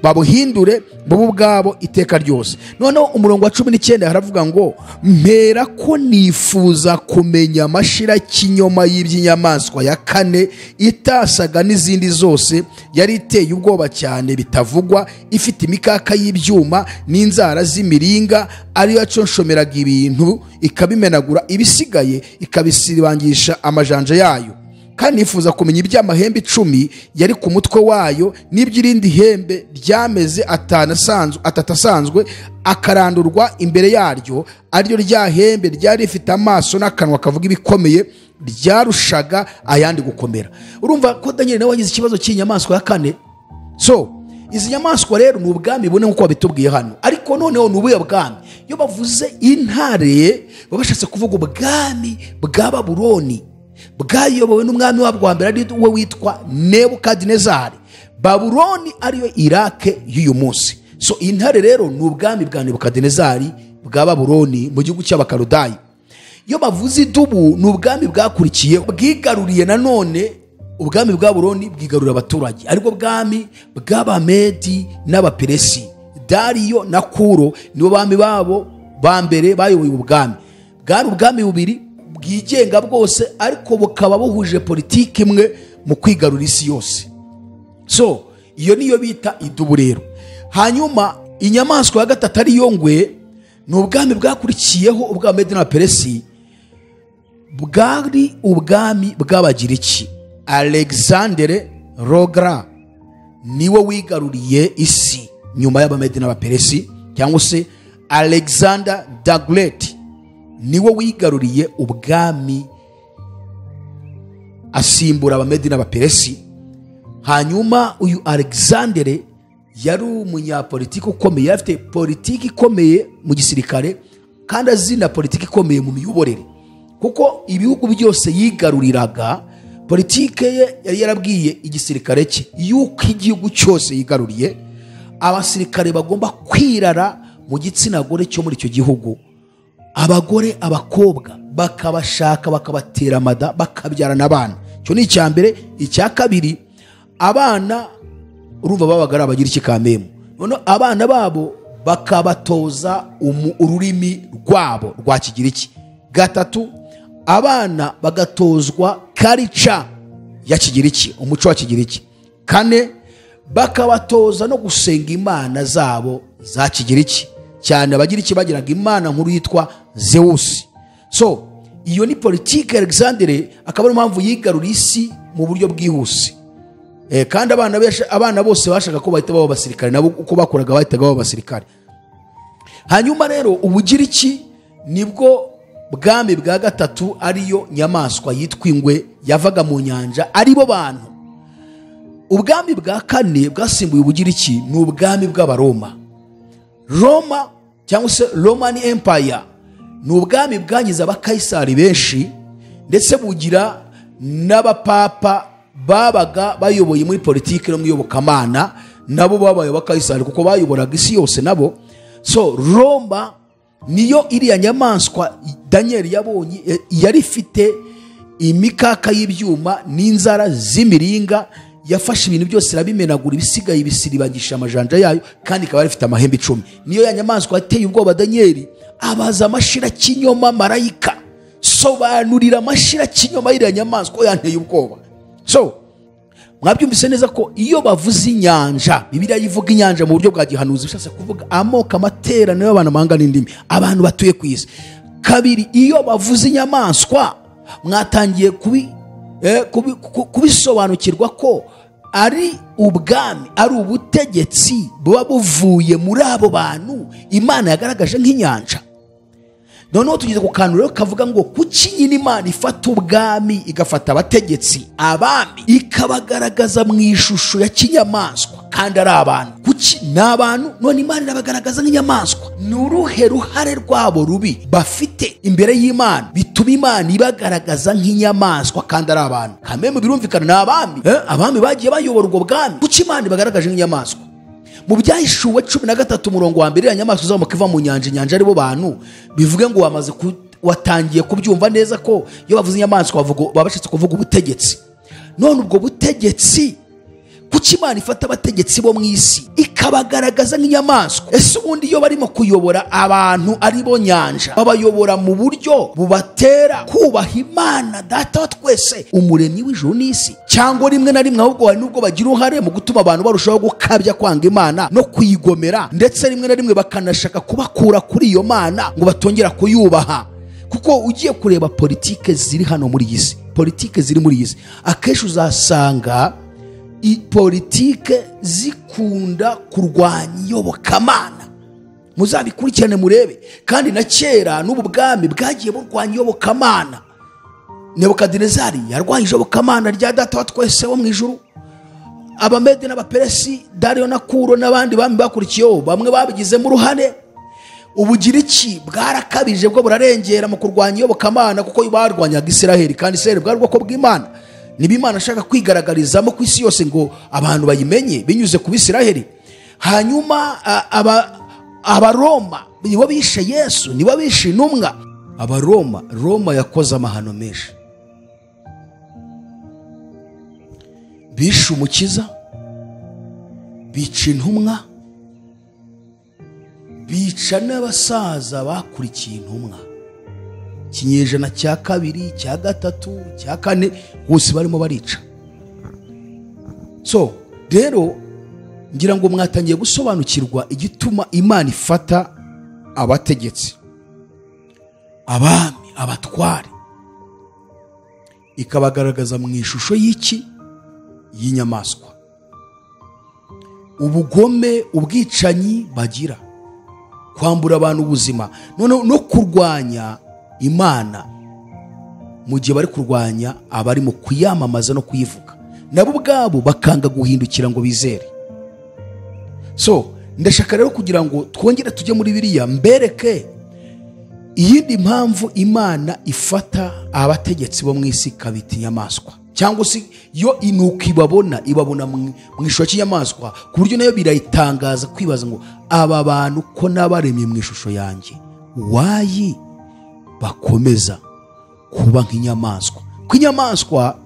babuhindure bo ubwabo iteka ryose. Noneho umurongo wa 19 haravuga ngo mpera ko nifuza kumenya amashira kinyoma y'iby'inyamaswa ya kane itasaga n'izindi zose, yari iteye ubwoba cyane bitavugwa, ifite imikaka y'ibyuma n'inzara z'imiringa, ariyo yaconshomeraga ibintu ikabimenagura, ibisigaye ikabisibangisha amajanja yayo. Kandi nifuza kumenya iby'amahembe 10 yari ku mutwe wayo, n'iby'irindi hembe ryameze atatu asanzwe akarandurwa imbere yaryo, ariryo rya hembe ryari rifite amaso n'akanwa kavuga ibikomeye, ryarushaga ayandi gukomera. Urumva ko Daniel nawe yagize ikibazo cy'inyamaswa ya kane. So izi nyamaswa rero ni ubwami bune nk'uko babitubwiye hano, ariko noneho ni ubuhe bwami? Iyo bavuze intare baba bashatse kuvuga ubwami bwa Babuloni bwayobowe n'umwami wabwo wa mbere ari we witwa Nebukadinezari. Babuloni ariyo Irake y'uyu munsi. So intare rero ni ubwami bwa Nebukadinezari bwa Babuloni mu gihugu cy'Abakaludayi. Iyo bavuze idubu ni ubwami bwakurikiye, bwigaruriye nanone ubwami bwa Babuloni, bwigarurira abaturage, ariko bwami bw'Abamedi n'Abaperesi. Dariyo na Kuro nibo bami babo ba mbere bayoboye ubwami. Bwari ubwami bubiri bwigenga bwose, ariko bukaba buhuje politiki imwe mu kwigarura isi yose. So iyo niyo bita idubu rero. Hanyuma inyamaswa ya gatatu ariyo ngwe ni ubwami bwakurikiyeho ubw'Abamedi n'Abaperesi, bwari ubwami bw'Abagiriki. Alexandre Rogra niwe wigaruriye isi nyuma y'Abamedi n'Abaperesi, cyangwa se Alexander the Great niwe wigaruriye ubwami asimbura Abamedi n'Abaperesi. Hanyuma uyu Alexandre yari umunyapolitiki ukomeye, yari afite politiki ikomeye mu gisirikare, kandi azi na politiki ikomeye mu miyoborere, kuko ibihugu byose yigaruriraga politike ye yari yarabwiye igisirikare cye yuko igihugu cyose yigaruriye abasirikare bagomba kwirara mu gitsina gore cyo muri icyo gihugu, abagore abakobwa bakabashaka bakabatera amada bakabyarana abana. Icyo ni icya mbere. Icya kabiri, abana urumva babaga ari abagira ikikamemu, noneho abana babo bakabatoza ururimi rwabo rwa Kigiriki. Gatatu, abana bagatozwa karica ya Kigiriki, umuco wa Kigiriki. Kane, bakabatoza no gusenga imana zabo za Kigiriki, cyane Abagiriki bagiraga imana nkuru yitwa Zeus. So iyo ni politike Alexandre, akaba ari impamvu yigarura isi mu buryo bwihuse. Kandi abana bose bashaka ko bahita baba abasirikare, nabo uko bakoraga bahitaga baba abasirikare. Hanyuma rero Ubugiriki nibwo bwami bwa gatatu, ariyo nyamaswa yitwa ingwe yavaga mu nyanja, aribo bantu. Ubwami bwa kane bwasimbuye Ubugiriki ni ubwami bw'Abaroma. Roma cyangwa se Roman Empire ni ubwami bwangiza abakayisari benshi, ndetse bugira n'abapapa babaga bayoboye muri politiki no mu iyobokamana, nabo babaye abakayisari kuko bayoboraga isi yose nabo. So Roma niyo iriya nyamaswa Daniel yabonye, yari ifite imikaka y'ibyuma n'inzara z'imiringa, yafashe ibintu byose irabimenagura, ibisigaye ibisiribangisha amajanja yayo, kandi ikaba ifite amahembe 10. Niyo ya nyamaswa yateye ubwoba Daniel, abaza amashira kinyoma marayika, sobanurira amashira kinyoma y'iriya nyamaswa yanteye ubwoba. So mwabyumvise neza ko iyo bavuze inyanja, Bibiliya ivuga inyanja mu buryo bwa gihanuzi, bishatse kuvuga amoko, amateraniro y'abantu, amahanga n'indimi, abantu batuye ku isi. Kabiri, iyo bavuze inyamaswa mwatangiye kubisobanukirwa ko ari ubwami, ari ubutegetsi buba buvuye muri abo bantu Imana yagaragaje nk'inyanja. Noneho tugeze ku kantu rero kavuga ngo kuki nyine Imana ifata ubwami igafata abategetsi, abami, ikabagaragaza mu ishusho ya kinyamaswa kandi ari abantu? Kuki ni abantu none Imana irabagaragaza nk'inyamaswa? Ni uruhe ruhare rwabo rubi bafite imbere y'Imana bituma Imana ibagaragaza nk'inyamaswa kandi ari abantu? Kameme birumvikana ni abami, abami bagiye bayobora ubwo bwami. Kuki Imana ibagaragaje nk'inyamaswa? Mu Byahishuwe 13 umurongo wa mbere, inyamaswa izamuka iva mu nyanja, inyanja ari bo bantu, bivuge ngo wamaze watangiye kubyumva neza ko iyo bavuze inyamaswa baba bashatse kuvuga ubutegetsi. None ubwo butegetsi, kuki Imana ifata abategetsi bo mu isi ikabagaragaza nk'inyamaswa? Ese ubundi iyo barimo kuyobora abantu ari bo nyanja, babayobora mu buryo bubatera kubaha Imana Data wa twese, umuremyi w'ijuru n'isi? Cyangwa rimwe na rimwe ahubwo hari n'ubwo bagira uruhare mu gutuma abantu barushaho gukabya kwanga Imana no kuyigomera, ndetse rimwe na rimwe bakanashaka kubakura kuri iyo Mana ngo batongera kuyubaha. Kuko ugiye kureba politike ziri hano muri iyi si, politike ziri muri iyi si, akenshi uzasanga politike zikunda kurwanya iyobokamana. Muzabikurikirane murebe. Kandi na kera n'ubu bwami bwagiye burwanya iyobokamana. Nebukadinezari yarwanyije iyobokamana rya Data wa twese wo mu ijuru. Abamede n'Abaperesi, Dariyo na Kuro n'abandi bami bakurikiyeho, bamwe babigizemo uruhare. Ubugiriki bwarakabije bwo burarengera mu kurwanya iyobokamana, kuko barwanyaga Isiraheli, kandi Isiraheli bwari ubwoko bw'Imana. Niba Imana ashaka kwigaragarizamo ku isi yose ngo abantu bayimenye binyuze ku Bisiraheli. Hanyuma Abaroma nibo bishe Yesu, nibo bishe intumwa. Abaroma, Roma yakoze amahano menshi. Bishe umukiza, bica intumwa, bica n'abasaza bakurikiye intumwa. Ikinyejana cya 2, cya 3, cya 4 bose barimo barica. So rero ngira ngo mwatangiye gusobanukirwa igituma Imana ifata abategetsi, abami, abatware, ikabagaragaza mu ishusho y'iki? Y'inyamaswa. Ubugome, ubwicanyi bagira, kwambura abantu ubuzima, none no kurwanya Imana mu gihe bari kurwanya abari mu kuyamamaza no kuyivuga, nabo ubwabo bakanga guhindukira ngo bizere. So ndashaka rero kugira ngo twongere tujye muri biriya, mbereke iyindi mpamvu Imana ifata abategetsi bo mu isi ikabita inyamaswa, cyangwa se yo inuka ibabona, ibabona mu ishusho y'inyamaswa, ku buryo nayo birayitangaza kwibaza ngo aba bantu ko nabaremye mu ishusho yanjye, wayi bakomeza kuba nk'inyamaswa? Ko inyamaswa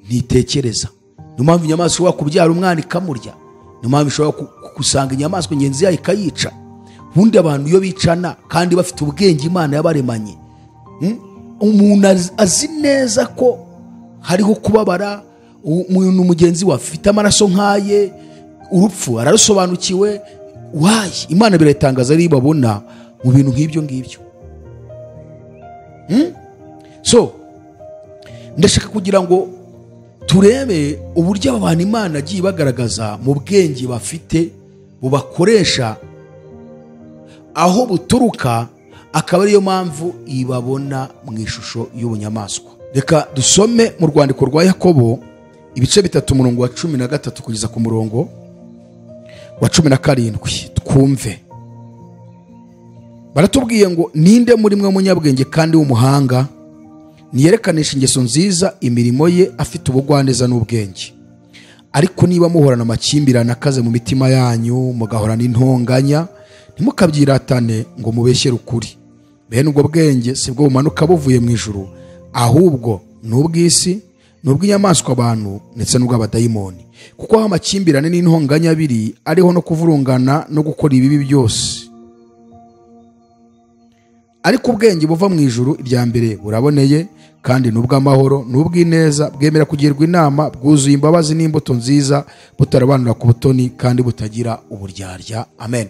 ntitekereza. Niyo mpamvu inyamaswa ishobora kubyara umwana ikamurya. Niyo mpamvu ishobora gusanga inyamaswa ngenzi yayo ikayica. Ubundi abantu iyo bicana kandi bafite ubwenge Imana yabaremanye, umuntu azi neza ko hariho kubabara, umuntu mugenzi we afite amaraso nkaye, urupfu ararusobanukiwe. Wayi Imana birayitangaza ari babona mu bintu nk'ibyo ngibyo. So ndashaka kugira ngo turebe uburyo abantu Imana agiye bagaragaza mu bwenge bafite bubakoresha aho buturuka, akaba ariyo mpamvu ibabona mu ishusho y'ubunyamaswa. Reka dusome mu rwandiko rwa Yakobo ibice 3 umurongo wa 13 kugeza ku murongo wa 17 twumve. Baratubwiye ngo ninde muri mwe munyabwenge kandi w'umuhanga niyerekanisha ingeso nziza imirimo ye afite ubugwaneza n'ubwenge? Ariko niba muhorana amakimbirane akaze mu mitima yanyu, mugahorana intonganya, ntimukabyiratane ngo mubeshyere ukuri. Bene ubwo bwenge si bwo bumanuka buvuye mu ijuru, ahubwo ni ubw'isi, ni ubw'inyamaswa abantu, ndetse n'ubw'abadayimoni. Kuko aho amakimbirane n'intonganya biri, ariho no kuvurungana no gukora ibibi byose. Ariko ubwenge buva mu ijuru, irya mbere buraboneye, kandi n'ubw'amahoro, n'ubw'ineza, bwemera kugirwa inama, bwuzuye imbabazi n'imbuto nziza, butarabanura ku butoni kandi butagira uburyarya. Amen.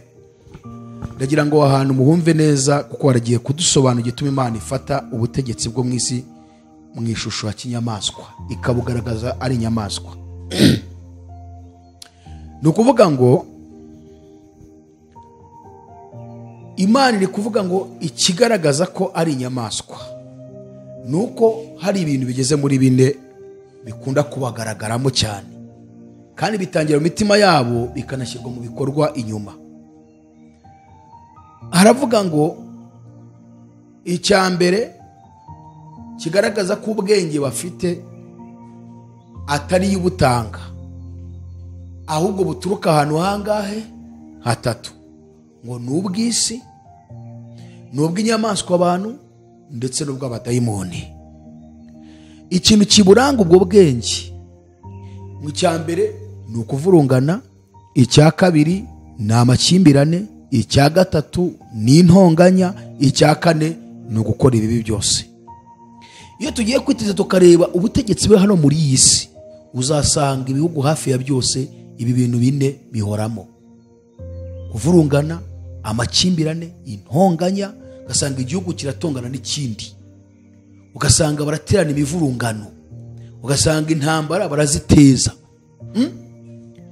Ndagira ngo ahantu muhumve neza, kuko haragiye kudusobanura igituma Imana ifata ubutegetsi bwo mu isi mu ishusho ya kinyamaswa, ikabugaragaza ari inyamaswa. Ni ukuvuga ngo Imana iri kuvuga ngo ikigaragaza ko ari inyamaswa nuko hari ibintu bigeze muri bine bikunda kubagaragaramo cyane, kandi bitangira mu mitima yabo bikanashyirwa mu bikorwa inyuma. Haravuga ngo icya mbere kigaragaza ko ubwenge bafite atari ubutanga, ahubwo buturuka ahantu hangahe hatatu, ngo ni ubw'isi, ni ubw'inyamaswa abantu, ndetse n'ubw'abadayimoni. Ikintu kiburanga ubwo bwenge, mu cya mbere ni ukuvurungana, icya kabiri ni amakimbirane, icya gatatu ni intonganya, icya kane ni ugukora ibibi byose. Iyo tugiye kwitiza tukareba ubutegetsi bwe hano muri iyi si, uzasanga ibihugu hafi ya byose ibi bintu bine bihoramo: kuvurungana, amakimbirane, intonganya. Ugasanga igihugu kiratongana n'ikindi, ugasanga baraterana imivurungano, ugasanga intambara baraziteza.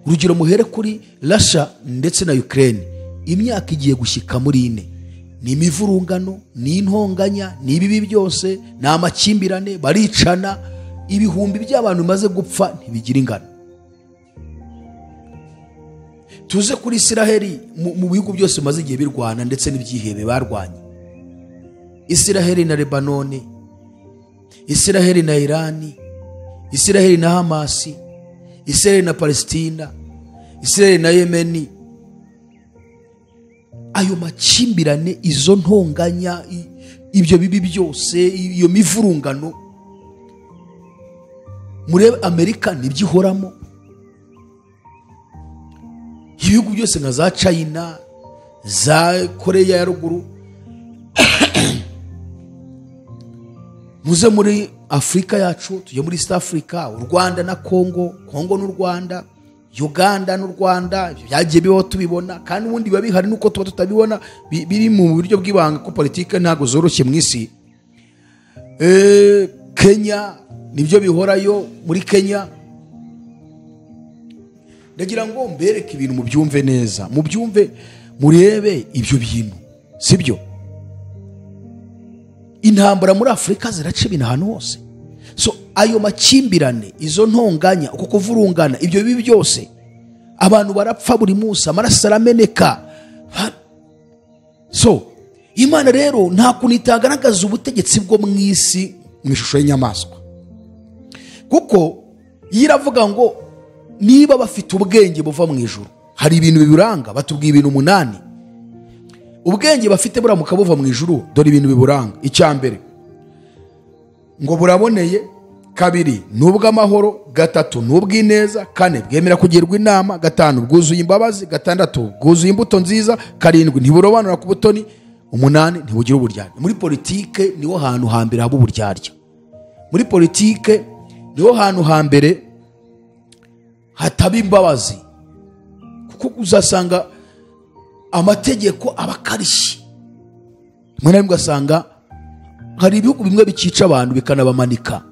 Urugero muhere kuri Russia ndetse na Ukraine, imyaka igiye gushyika muri ine ni imivurungano, ni intonganya, ni ibibi byose, ni amakimbirane, baricana, ibihumbi by'abantu bimaze gupfa ntibigira ingano. Tuze kuri Isiraheli, mu bihugu byose bimaze igihe birwana ndetse n'ibyihebe barwanye, Isiraheli na Lebanoni, Isiraheli na Irani, Isiraheli na Hamasi, Isiraheli na Palestina, Isiraheli na Yemeni. Ayo makimbirane, izo ntonganya, ibyo bibi byose, iyo mivurungano, murebe Amerika nibyo ihoramo. Ibihugu byose nka za China, za Korea ya ruguru, muze muri Afrika yacu, tujye muri East Africa, u Rwanda na Congo, Congo n'u Rwanda, Uganda n'u Rwanda, byagiye bibaho tubibona, kandi ubundi biba bihari nuko tuba tutabibona, biri mu buryo bw'ibanga ko politike ntago zoroshye mu isi. Kenya nibyo bihorayo muri Kenya. Ndagira ngo mbereke ibintu mubyumve neza, mubyumve, murebe ibyo bintu, sibyo? Intambara muri Afrika ziraca ibintu ahantu hose. So ayo makimbirane, izo ntonganya, uko kuvurungana, ibyo bibi byose, abantu barapfa buri munsi, amaraso arameneka. So Imana rero nta kuntu itagaragaza ubutegetsi bwo mu isi mu ishusho y'inyamaswa, kuko yiravuga ngo niba bafite ubwenge buva mu ijuru, hari ibintu biburanga. Batubwiye ibintu 8. Ubwenge bafite buramuka buva mu ijuru, dore ibintu biburanga. Icya mbere ngo buraboneye, kabiri n'ubw'amahoro, gatatu n'ubw'ineza, kane bwemera kugirwa inama, gatanu bwuzuye imbabazi, gatandatu bwuzuye imbuto nziza, karindwi ntiburobanura ku butoni, 8 ntibugira uburyarya. Muri politike niho hantu hambere haba uburyarya. Muri politike niho hantu hambere hataba imbabazi, kuko uzasanga amategeko abakarishye. Rimwe na rimwe ugasanga hari ibihugu bimwe bikica abantu bikanabamanika.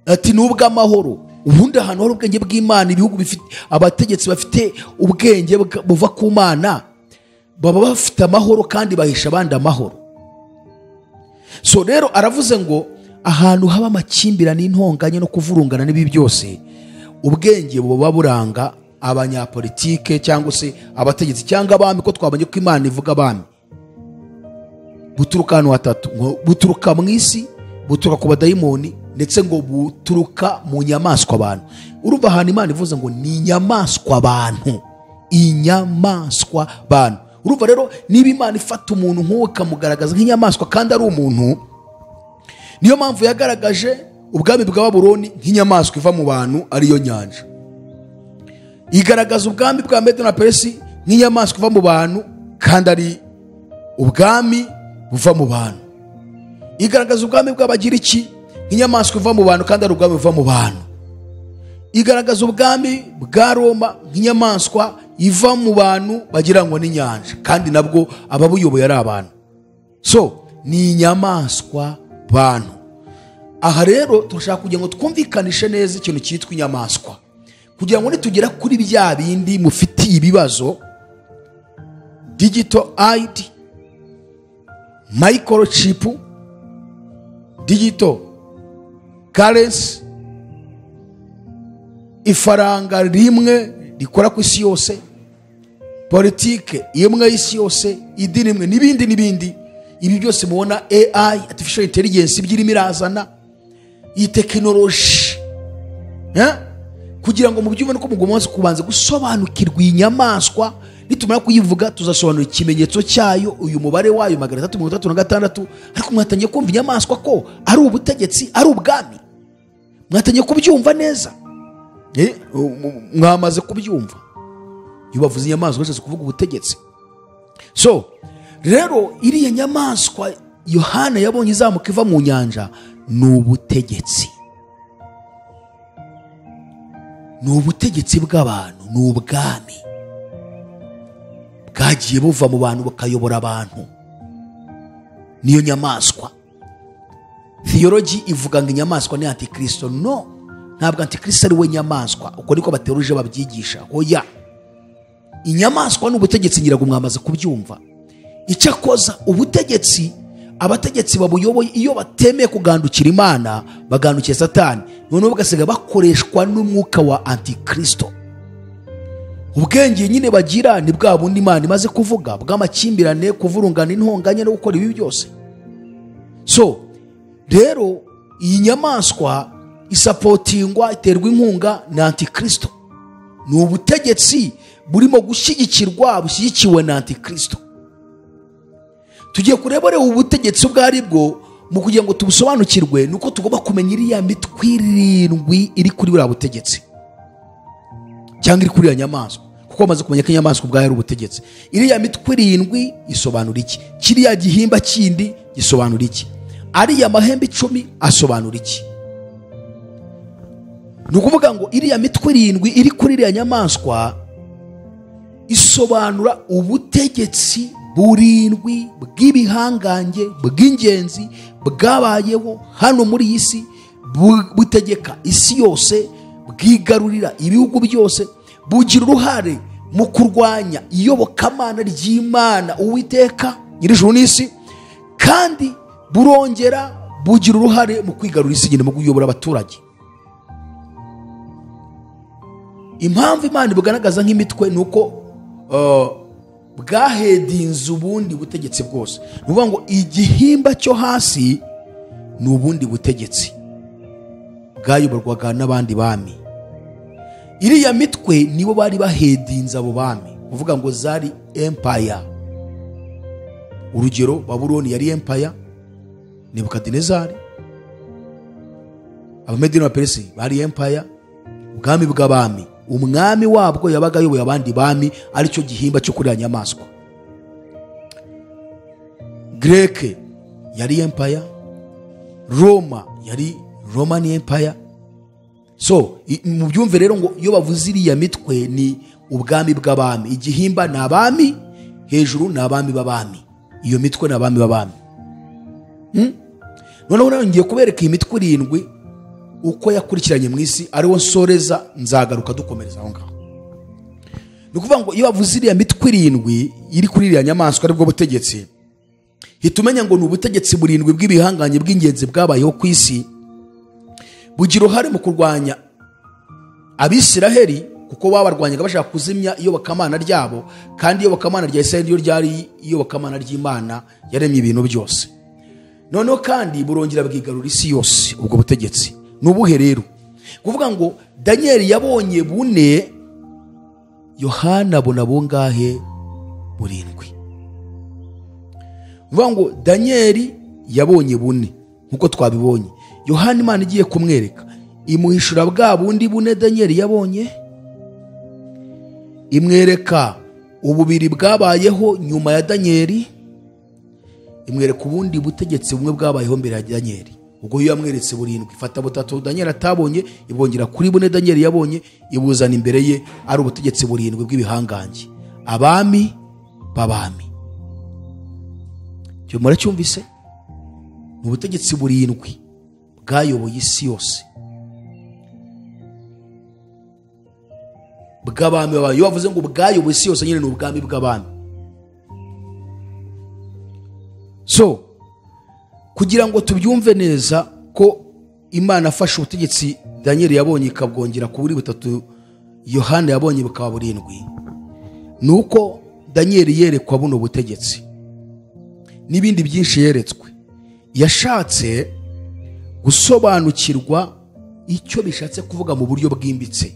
Ati n'ubw'amahoro. Ubundi ahantu hari ubwenge bw'Imana, ibihugu bifite abategetsi bafite ubwenge buva ku Mana, baba bafite amahoro kandi bahisha abandi amahoro. So rero aravuze ngo ahantu haba amakimbirane, intonganya no kuvurungana n'ibi byose, ubwenge buba buranga abanyapolitike cyangwa se abategetsi cyangwa abami, ko twabonye ko Imana ivuga abami, buturuka ahantu hatatu, ngo buturuka mu isi, buturuka ku badayimoni, ndetse ngo buturuka mu nyamaswa abantu. Urumva ahantu Imana ivuze ngo ni inyamaswa abantu, inyamaswa bantu. Urumva rero niba Imana ifata umuntu nk'uwo ikamugaragaza nk'inyamaswa kandi ari umuntu, niyo mpamvu yagaragaje ubwami bwa Babuloni nk'inyamaswa iva mu bantu ariyo nyanja. Igaragaza ubwami bwa Medo na Peresi nk'inyamaswa iva mu bantu kandi ari ubwami buva mu bantu. Igaragaza ubwami bw'Abagiriki nk'inyamaswa iva mu bantu kandi ari ubwami buva mu bantu. Igaragaza ubwami bwa Roma nk'inyamaswa iva mu bantu bagirango n'inyanja, kandi nabwo ababuyoboye ari abantu. So ni inyamaswa bantu. Aha rero turashaka kugira ngo twumvikanishe neza ikintu cyitwa inyamaswa, kugira ngo nitugera kuri bya bindi mufitiye ibibazo, digital ID, microchip, digital currency, ifaranga rimwe rikora ku isi yose, politike imwe y'isi yose, idini imwe, n'ibindi n'ibindi. Ibi byose mubona AI, artificial intelligence, byirimo irazana iyi tekinoloji, kugira ngo mubyumve nuko mugomba kubanza gusobanukirwa iyi nyamaswa. Nitumara kuyivuga tuzasobanura ikimenyetso cyayo, uyu mubare wayo 336. Ariko mwatangiye kumva inyamaswa ko ari ubutegetsi, ari ubwami. Mwatangiye kubyumva neza, mwamaze kubyumva. Iyo bavuze inyamaswa bashatse kuvuga ubutegetsi. So rero iriya nyamaswa Yohana yabonye izamuka iva mu nyanja ni ubutegetsi, ni ubutegetsi bw'abantu, ni ubwami bwagiye buva mu bantu bukayobora abantu. Niyo nyamaswa. Theology ivuga ngo inyamaswa ni antikristo. No, ntabwo antikristo ari we nyamaswa, uko niko abateoloji babyigisha. Oya, inyamaswa ni ubutegetsi, ngira ngo mwamaze kubyumva. Icyakoza ubutegetsi, abategetsi babuyoboye iyo batemeye kugandukira Imana bagandukiye Satani, noneho bagasiga bakoreshwa n'umwuka wa antikristo. Ubwenge nyine bagira ni bwa bundi Imana imaze kuvuga, bw'amakimbirane, kuvurungana intonganya no gukora ibi byose. So rero iyi nyamaswa isapotingwa, iterwa inkunga na antikristo. Ni ubutegetsi burimo gushyigikirwa, bushyigikiwe na antikristo. Tugiye kureba rero ubutegetsi ubwo ari bwo, mu kugira ngo tubusobanukirwe nuko tugomba kumenya iriya mitwe irindwi iri kuri buriya butegetsi cyangwa iri kuri iriya nyamaswa, kuko bamaze kumenya ko inyamaswa ubwayo ari ubutegetsi. Iriya mitwe irindwi isobanura iki? Kiriya gihimba kindi gisobanura iki? Ariya mahembe 10 asobanura iki? Ni ukuvuga ngo iriya mitwe irindwi iri kuri iriya nyamaswa isobanura ubutegetsi burindwi bw'ibihangange bw'ingenzi bwabayeho hano muri iyi si, butegeka isi yose, bwigarurira ibihugu byose, bugira uruhare mu kurwanya iyobokamana ry'Imana Uwiteka nyir'ijuru n'isi, kandi burongera bugira uruhare mu kwigarurira isi nyine, mu kuyobora abaturage. Impamvu Imana ibugaragaza nk'imitwe ni uko bwahedinze ubundi butegetsi bwose. Ni ukuvuga ngo igihimba cyo hasi ni ubundi butegetsi bwayoborwaga n'abandi bami. Iriya mitwe nibo bari bahedinze abo bami, kuvuga ngo zari empire. Urugero Babuloni yari empire, Nebukadinezari, Abamedi n'Abaperesi bari empire, ubwami bw'abami. Umwami wabwo yabaga ayoboye abandi bami, aricyo gihimba cyo kuri nyamaswa. Greke yari empire, Roma yari Roman Empire. So mu byumve rero ngo iyo bavuze iriya mitwe ni ubwami bw'abami, igihimba ni abami, hejuru ni abami b'abami. Iyo mitwe ni abami b'abami. Noneho rero ngiye kubereka iyi mitwe irindwi uko yakurikiranye mu isi, ariwo nsoreza, nzagaruka dukomereza aho ngaho. Ni ukuvuga ngo iyo bavuze iriya mitwe irindwi iri kuri iriya nyamaswa aribwo butegetsi, hita umenya ngo ni ubutegetsi burindwi bw'ibihanganye bw'ingenzi bwabayeho ku isi, bugira uruhare mu kurwanya Abisiraheli, kuko babarwanyaga bashaka kuzimya iyobokamana ryabo, kandi iyobokamana rya Isiraheli ryo ryari iyobokamana ry'Imana yaremye ibintu byose. Noneho kandi burongera bwigarura isi yose ubwo butegetsi. Ni ubuhe rero? Kuvuga ngo Daniel yabonye bune, Yohana abona bungahe? Burindwi. Kuvuga ngo Daniel yabonye bune nkuko twabibonye, Yohana Imana igiye kumwereka imuhishura bwa bundi bune Daniel yabonye, imwereka ububiri bwabayeho nyuma ya Daniel, imwereka ubundi butegetsi bumwe bwabayeho mbere ya Daniel. Ubwo iyo yamweretse burindwi, ifata butatu Daniel atabonye ibongera kuri bune Daniel yabonye, ibuzana imbere ye ari ubutegetsi burindwi bw'ibihangange, abami b'abami. Cyo muracyumvise? Ni ubutegetsi burindwi bwayoboye isi yose bw'abami b'abami. Iyo bavuze ngo bwayoboye isi yose nyine ni ubwami bw'abami. So kugira ngo tubyumve neza ko Imana afashe ubutegetsi Daniel yabonye ikabwongera ku buri butatu Yohana yabonye bukaba burindwi, nuko Daniel yerekwa buno butegetsi n'ibindi byinshi yeretswe, yashatse gusobanukirwa icyo bishatse kuvuga mu buryo bwimbitse.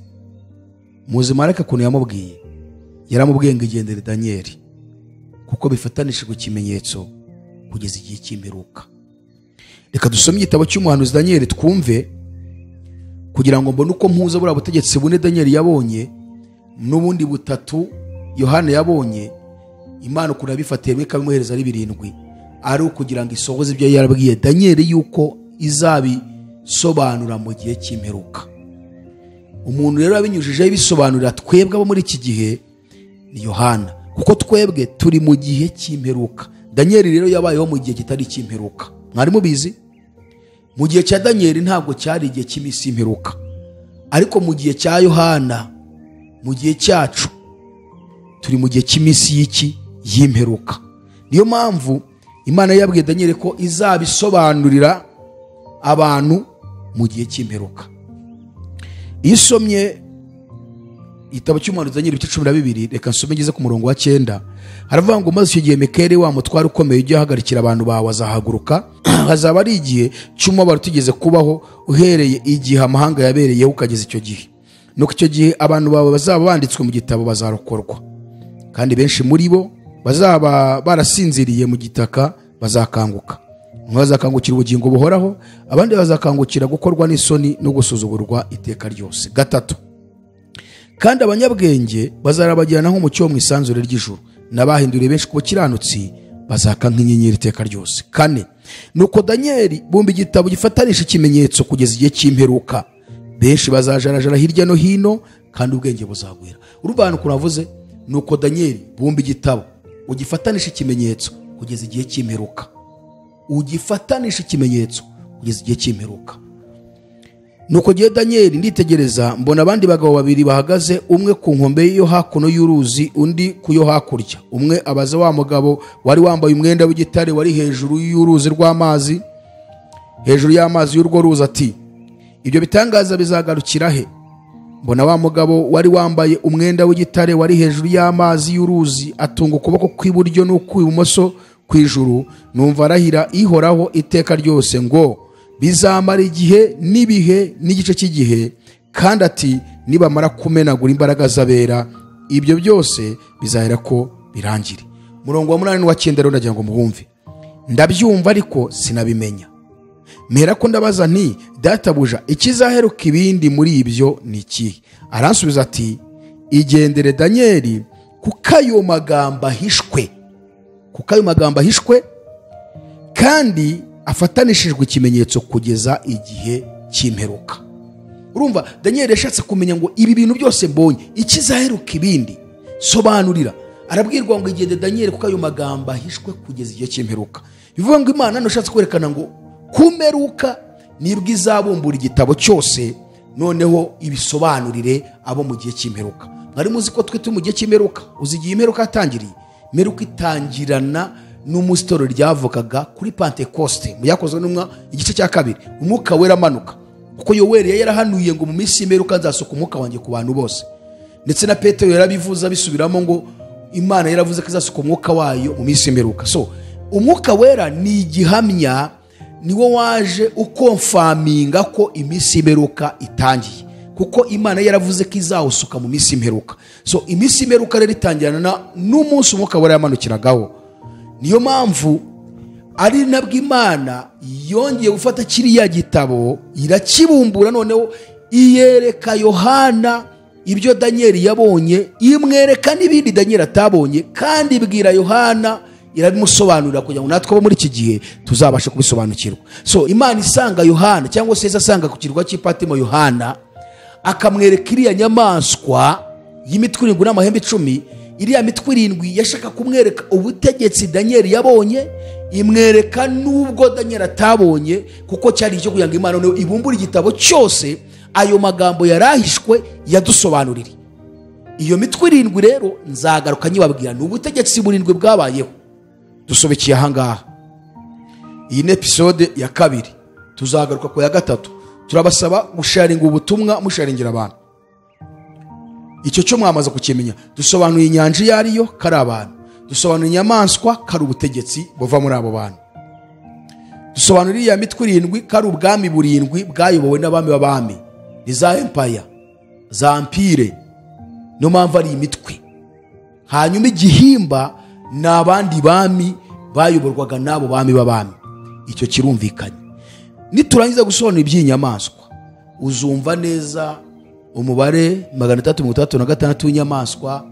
Muzi marayika ukuntu yamubwiye, yaramubwiye ngo igendere Daniel kuko bifatanishijwe ikimenyetso kugeza igihe cy'imperuka. Reka dusome igitabo cy'umuhanuzi Daniel twumve, kugira ngo mbone uko mpuza buriya butegetsi bune Daniel yabonye n'ubundi butatu Yohana yabonye, Imana ukuntu yabifatiye rimwe ikabimuhereza ari birindwi, ari ukugira ngo isohoze ibyo yarabwiye Daniel yuko izabisobanura mu gihe cy'imperuka. Umuntu rero abinyujijeho ibisobanurira twebwe abo muri iki gihe ni Yohana, kuko twebwe turi mu gihe cy'imperuka. Daniel rero yabayeho mu gihe kitari cy'imperuka. Mwari mubizi? Mu gihe cya Daniel ntabwo cyari igihe cy'iminsi y'imperuka, ariko mu gihe cya Yohana, mu gihe cyacu, turi mu gihe cy'iminsi y'iki y'imperuka. Niyo mpamvu Imana yabwiye Daniel ko izabisobanurira abantu mu gihe cy'imperuka. Iyo usomye igitabo cy'umuhanuzi Daniel ibice 12, reka nsome ngeze ku murongo wa 9, haravuga ngo maze icyo gihe Mikayeli wa mutware ukomeye ujya ahagarikira abantu bawe azahaguruka, hazaba ari igihe cy'umubabaro utigeze kubaho uhereye igihe amahanga yabereyeho ukageza icyo gihe. Nuko icyo gihe abantu bawe bazaba banditswe mu gitabo bazarokorwa, kandi benshi muri bo bazaba barasinziriye mu gitaka bazakanguka. Bamwe bazakangukira ubugingo buhoraho, abandi bazakangukira gukorwa n'isoni no gusuzugurwa iteka ryose. 3, kandi abanyabwenge bazarabagirana nk'umucyo wo mu isanzure ry'ijuru, n'abahinduriye benshi ku bukiranutsi bazaka nk'inyenyeri iteka ryose. 4, nuko Daniel bumba igitabo gifatanisha ikimenyetso kugeza igihe cy'imperuka, benshi bazajarajara hirya no hino kandi ubwenge buzagwira. Urumva ahantu kuravuze, nuko Daniel bumba igitabo ugifatanisha ikimenyetso kugeza igihe cy'imperuka, ugifatanisha ikimenyetso kugeza igihe cy'imperuka. Nuko gihe Daniel nditegereza mbona abandi bagabo babiri bahagaze, umwe ku nkombe yo hakuno y'uruzi undi ku yo hakurya. Umwe abaza wa mugabo wari wambaye umwenda w'igitare wari hejuru y'uruzi rw'amazi, hejuru y'amazi y'urwo ruzi, ati ibyo bitangaza bizagarukira he? Mbona wa mugabo wari wambaye umwenda w'igitare wari hejuru y'amazi y'uruzi atunga ukuboko kw'iburyo n'ukw'ibumoso kw'ijuru, numva arahira ihoraho iteka ryose ngo bizamara igihe n'ibihe n'igice cy'igihe, kandi ati nibamara kumenagura imbaraga z'abera ibyo byose bizahera ko birangire. Murongo wa 8 wa 9 rero ndagira ngo muhumve. Ndabyumva ariko sinabimenya, mpera ko ndabaza nti databuja ikizaheruka ibindi muri ibyo ni ikihe? Aransubiza ati igendere Daniel, kuko ayo magambo ahishwe, kuko ayo magambo ahishwe kandi afatanishijwe ikimenyetso kugeza igihe cy'imperuka. Urumva Daniel yashatse kumenya ngo ibi bintu byose mbonye ikizaheruka ibindi, sobanurira. Arabwirwa ngo igende Daniel kuko ayo magambo ahishwe kugeza igihe cy'imperuka. Bivuga ngo Imana nushatse kwerekana ngo kumeruka nibwo izabumbura igitabo cyose, noneho ibisobanurire abo mu gihe cy'imperuka. Mwari muzi ko twe turi mu gihe cy'imperuka? Uzi igihe imperuka yatangiriye? Imperuka itangirana n'umunsi itorero ryavukaga kuri Pentekoste, mu Byakozwe n'Intumwa igice cya 2, umwuka wera amanuka, kuko Yoweri yari yarahanuye ngo mu minsi y'imperuka nzasuka umwuka wanjye ku bantu bose. Ndetse na Petero yarabivuze abisubiramo ngo Imana yaravuze ko izasuka umwuka wayo mu minsi y'imperuka. So umwuka wera ni igihamya, niwo waje ukonfaminga ko iminsi y'imperuka itangiye, kuko Imana yaravuze ko izawusuka mu minsi y'imperuka. So iminsi y'imperuka rero itangirana n'umunsi umwuka wera yamanukiragaho. Niyo mpamvu ari nabwo Imana yongeye gufata kiriya gitabo irakibumbura, noneho iyereka Yohana ibyo Daniel yabonye, imwereka n'ibindi Daniel atabonye, kandi ibwira Yohana irabimusobanurira kugira ngo natwe bo muri iki gihe tuzabashe kubisobanukirwa. So Imana isanga Yohana, cyangwa se asanga ku kirwa cy'Ipatimo Yohana, akamwereka iriya nyamaswa y'imitwe 7 n'amahembe 10. Iriya mitwe 7 yashaka kumwereka ubutegetsi Daniel yabonye, imwereka nubwo Daniel atabonye, kuko cyari icyo kugira ngo Imana noneho ibumbure igitabo cyose, ayo magambo yarahishwe yadusobanurire. Iyo mitwe 7 rero nzagaruka nyibabwira ni ubutegetsi burindwi bwabayeho. Dusobekiye ahangaha. Iyi ni episode ya 2, tuzagaruka ku ya 3. Turabasaba gusharinga ubutumwa, musharingira abantu. Icyo cyo mwamaze kukimenya. Dusobanuye inyanja iyo ariyo kari abantu, dusobanuye inyamaswa kari ubutegetsi buva muri abo bantu, dusobanura iriya mitwe 7 kari ubwami burindwi bwayobowe n'abami b'abami, ni za empire, za empire, niyo mpamvu ari imitwe. Hanyuma igihimba ni abandi bami bayoborwaga n'abo bami b'abami. Icyo kirumvikanye. Niturangiza gusobanura iby'inyamaswa, uzumva neza umubare 366 w'inyamaswa,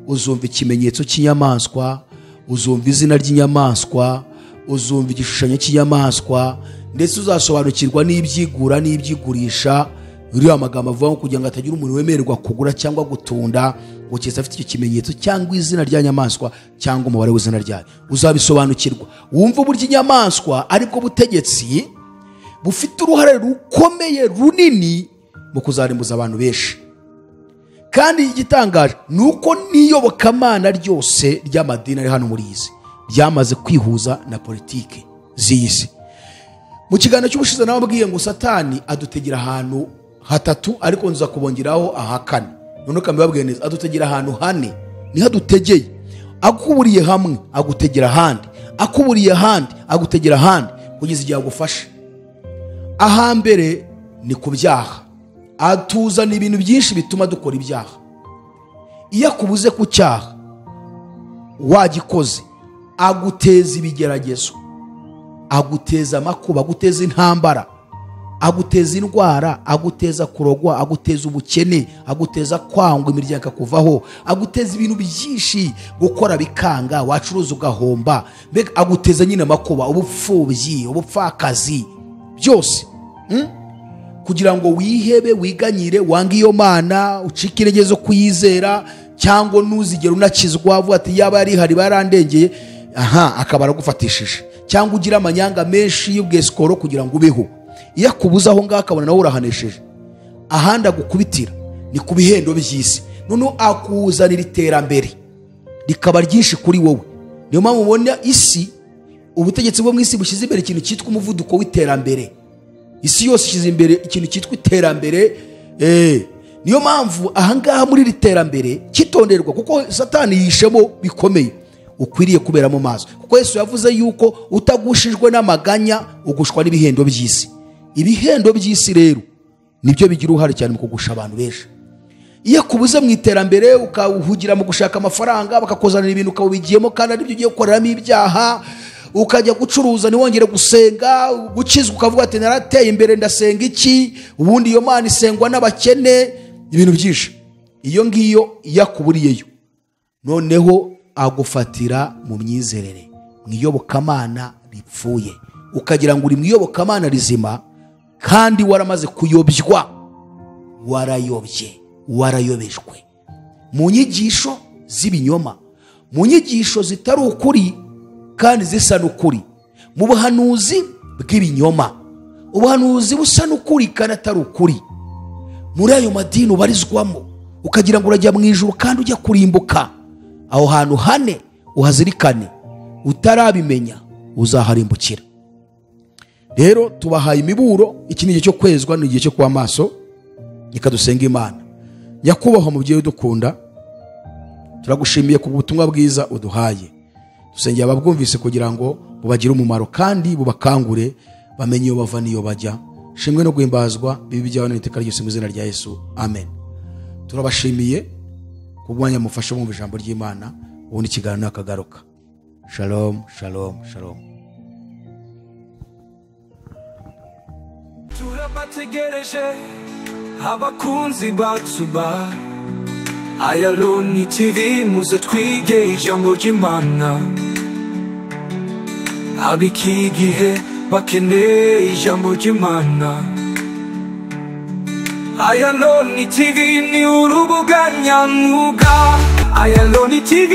uzumva ikimenyetso cy'inyamaswa, uzumva izina ry'inyamaswa, uzumva igishushanyo cy'inyamaswa, ndetse uzasobanukirwa n'ibyigura n'ibyigurisha. Uriya magambo avuga kugira ngo atagira umuntu wemererwa kugura cyangwa gutunda ngo keretse afite icyo kimenyetso cyangwa izina rya nyamaswa cyangwa umubare w'izina ryayo. Uzabisobanukirwa wumva uburyo inyamaswa aribwo butegetsi bufite uruhare rukomeye runini mu kuzarimbuza abantu benshi. Kandi igitangaje ni uko n'iyobokamana ryose ry'amadini ari hano muri iyi si ryamaze kwihuza na politike z'iyi si. Mu kiganiro cy'ubushize nababwiye ngo Satani adutegera ahantu hatatu, ariko nza kubongeraho ahakane. None kamibabwiye neza, adutegera ahantu hane, niho adutegeye. Akuburiye hamwe agutegera ahandi, akuburiye ahandi agutegera ahandi, kugeza igihe agufashe. Ahambere ni ku byaha, atuzana ibintu byinshi bituma dukora ibyaha. Iyo akubuze ku cyaha wagikoze, aguteza ibigeragezo, aguteza amakuba, aguteza intambara, aguteza indwara, aguteza kurogwa, aguteza ubukene, aguteza kwangwa, imiryango ikakuvaho, aguteza ibintu byinshi, gukora bikanga, wacuruza ugahomba, mbega aguteza nyine amakuba, ubupfubyi, ubupfakazi, byose. Kugira ngo wihebe, wiganyire, wange iyo Mana, ucike intege zo kuyizera, cyangwa ntuzigere unakizwa, avuga ati yaba yari ihari barandengeye, aha akaba aragufatishije, cyangwa ugira amanyanga menshi y'ubwesikoro kugira ngo ubeho. Iyo akubuza aho ngaho akabona nawe urahanesheje, ahandi agukubitira ni ku bihendo by'isi. Noneho akuzanira iterambere rikaba ryinshi kuri wowe. Niyo mpamvu ubona isi, ubutegetsi bwo mu isi bushyize imbere ikintu cyitwa umuvuduko w'iterambere. Isi yose ishyize imbere ikintu cyitwa iterambere. Niyo mpamvu ahangaha muri iri terambere kitonderwa, kuko Satani yishemo bikomeye, ukwiriye kubera mu maso. Kuko Yesu yavuze yuko utagushijwe n'amaganya ugushwa n'ibihendo by'isi. Ibihendo by'isi rero nibyo bigira uruhare cyane mu kugusha abantu benshi. Iyo akubuze mu iterambere ukahugira mu gushaka amafaranga, bakakuzanira ibintu ukabigiyemo kandi aribyo ugiye gukoreramo ibyaha, ukajya gucuruza ntiwongere gusenga, gukizwa ukavuga ati narateye imbere ndasenga iki, ubundi iyo Mana isengwa n'abakene, ibintu byinshi. Iyo ngiyo yakuburiyeyo, noneho agufatira mu myizerere, mu iyobokamana ripfuye, ukagira ngo uri mu iyobokamana rizima kandi waramaze kuyobywa, warayobye, warayobejwe mu nyigisho z'ibinyoma, mu nyigisho zitari ukuri kandi zisa n'ukuri, mu buhanuzi bw'ibinyoma, ubuhanuzi busa n'ukuri kandi atari ukuri. Muri ayo madini ubarizwamo ukagira ngo urajya mu ijuru kandi ujya kurimbuka. Aho hantu hane uhazirikane, utarabimenya uzaharimbukira. Rero tubahaye imiburo. Iki ni igihe cyo kwezwa, ni igihe cyo kuba maso. Reka dusenga Imana. Nyakubahwa mubyeyi udukunda, turagushimiye ku butumwa bwiza uduhaye. Dusengera ababwumvise kugira ngo bubagire umumaro kandi bubakangure, bamenye iyo bava n'iyo bajya. Shimwe no guhimbazwa bibi byawe n'iteka ryose mu izina rya Yesu, amen. Turabashimiye kubwanya mufashe mwumva ijambo ry'Imana. Ubundi ikiganiro nakagaruka. Shalom, shalom, shalom. Turabategereje abakunzi bacu ba Ayaloni TV, muze twige ijambo ry'Imana. Ab'iki gihe bakeneye ijambo ry'Imana. Ayaloni TV ni urubuga nyamwuga. Ayaloni TV.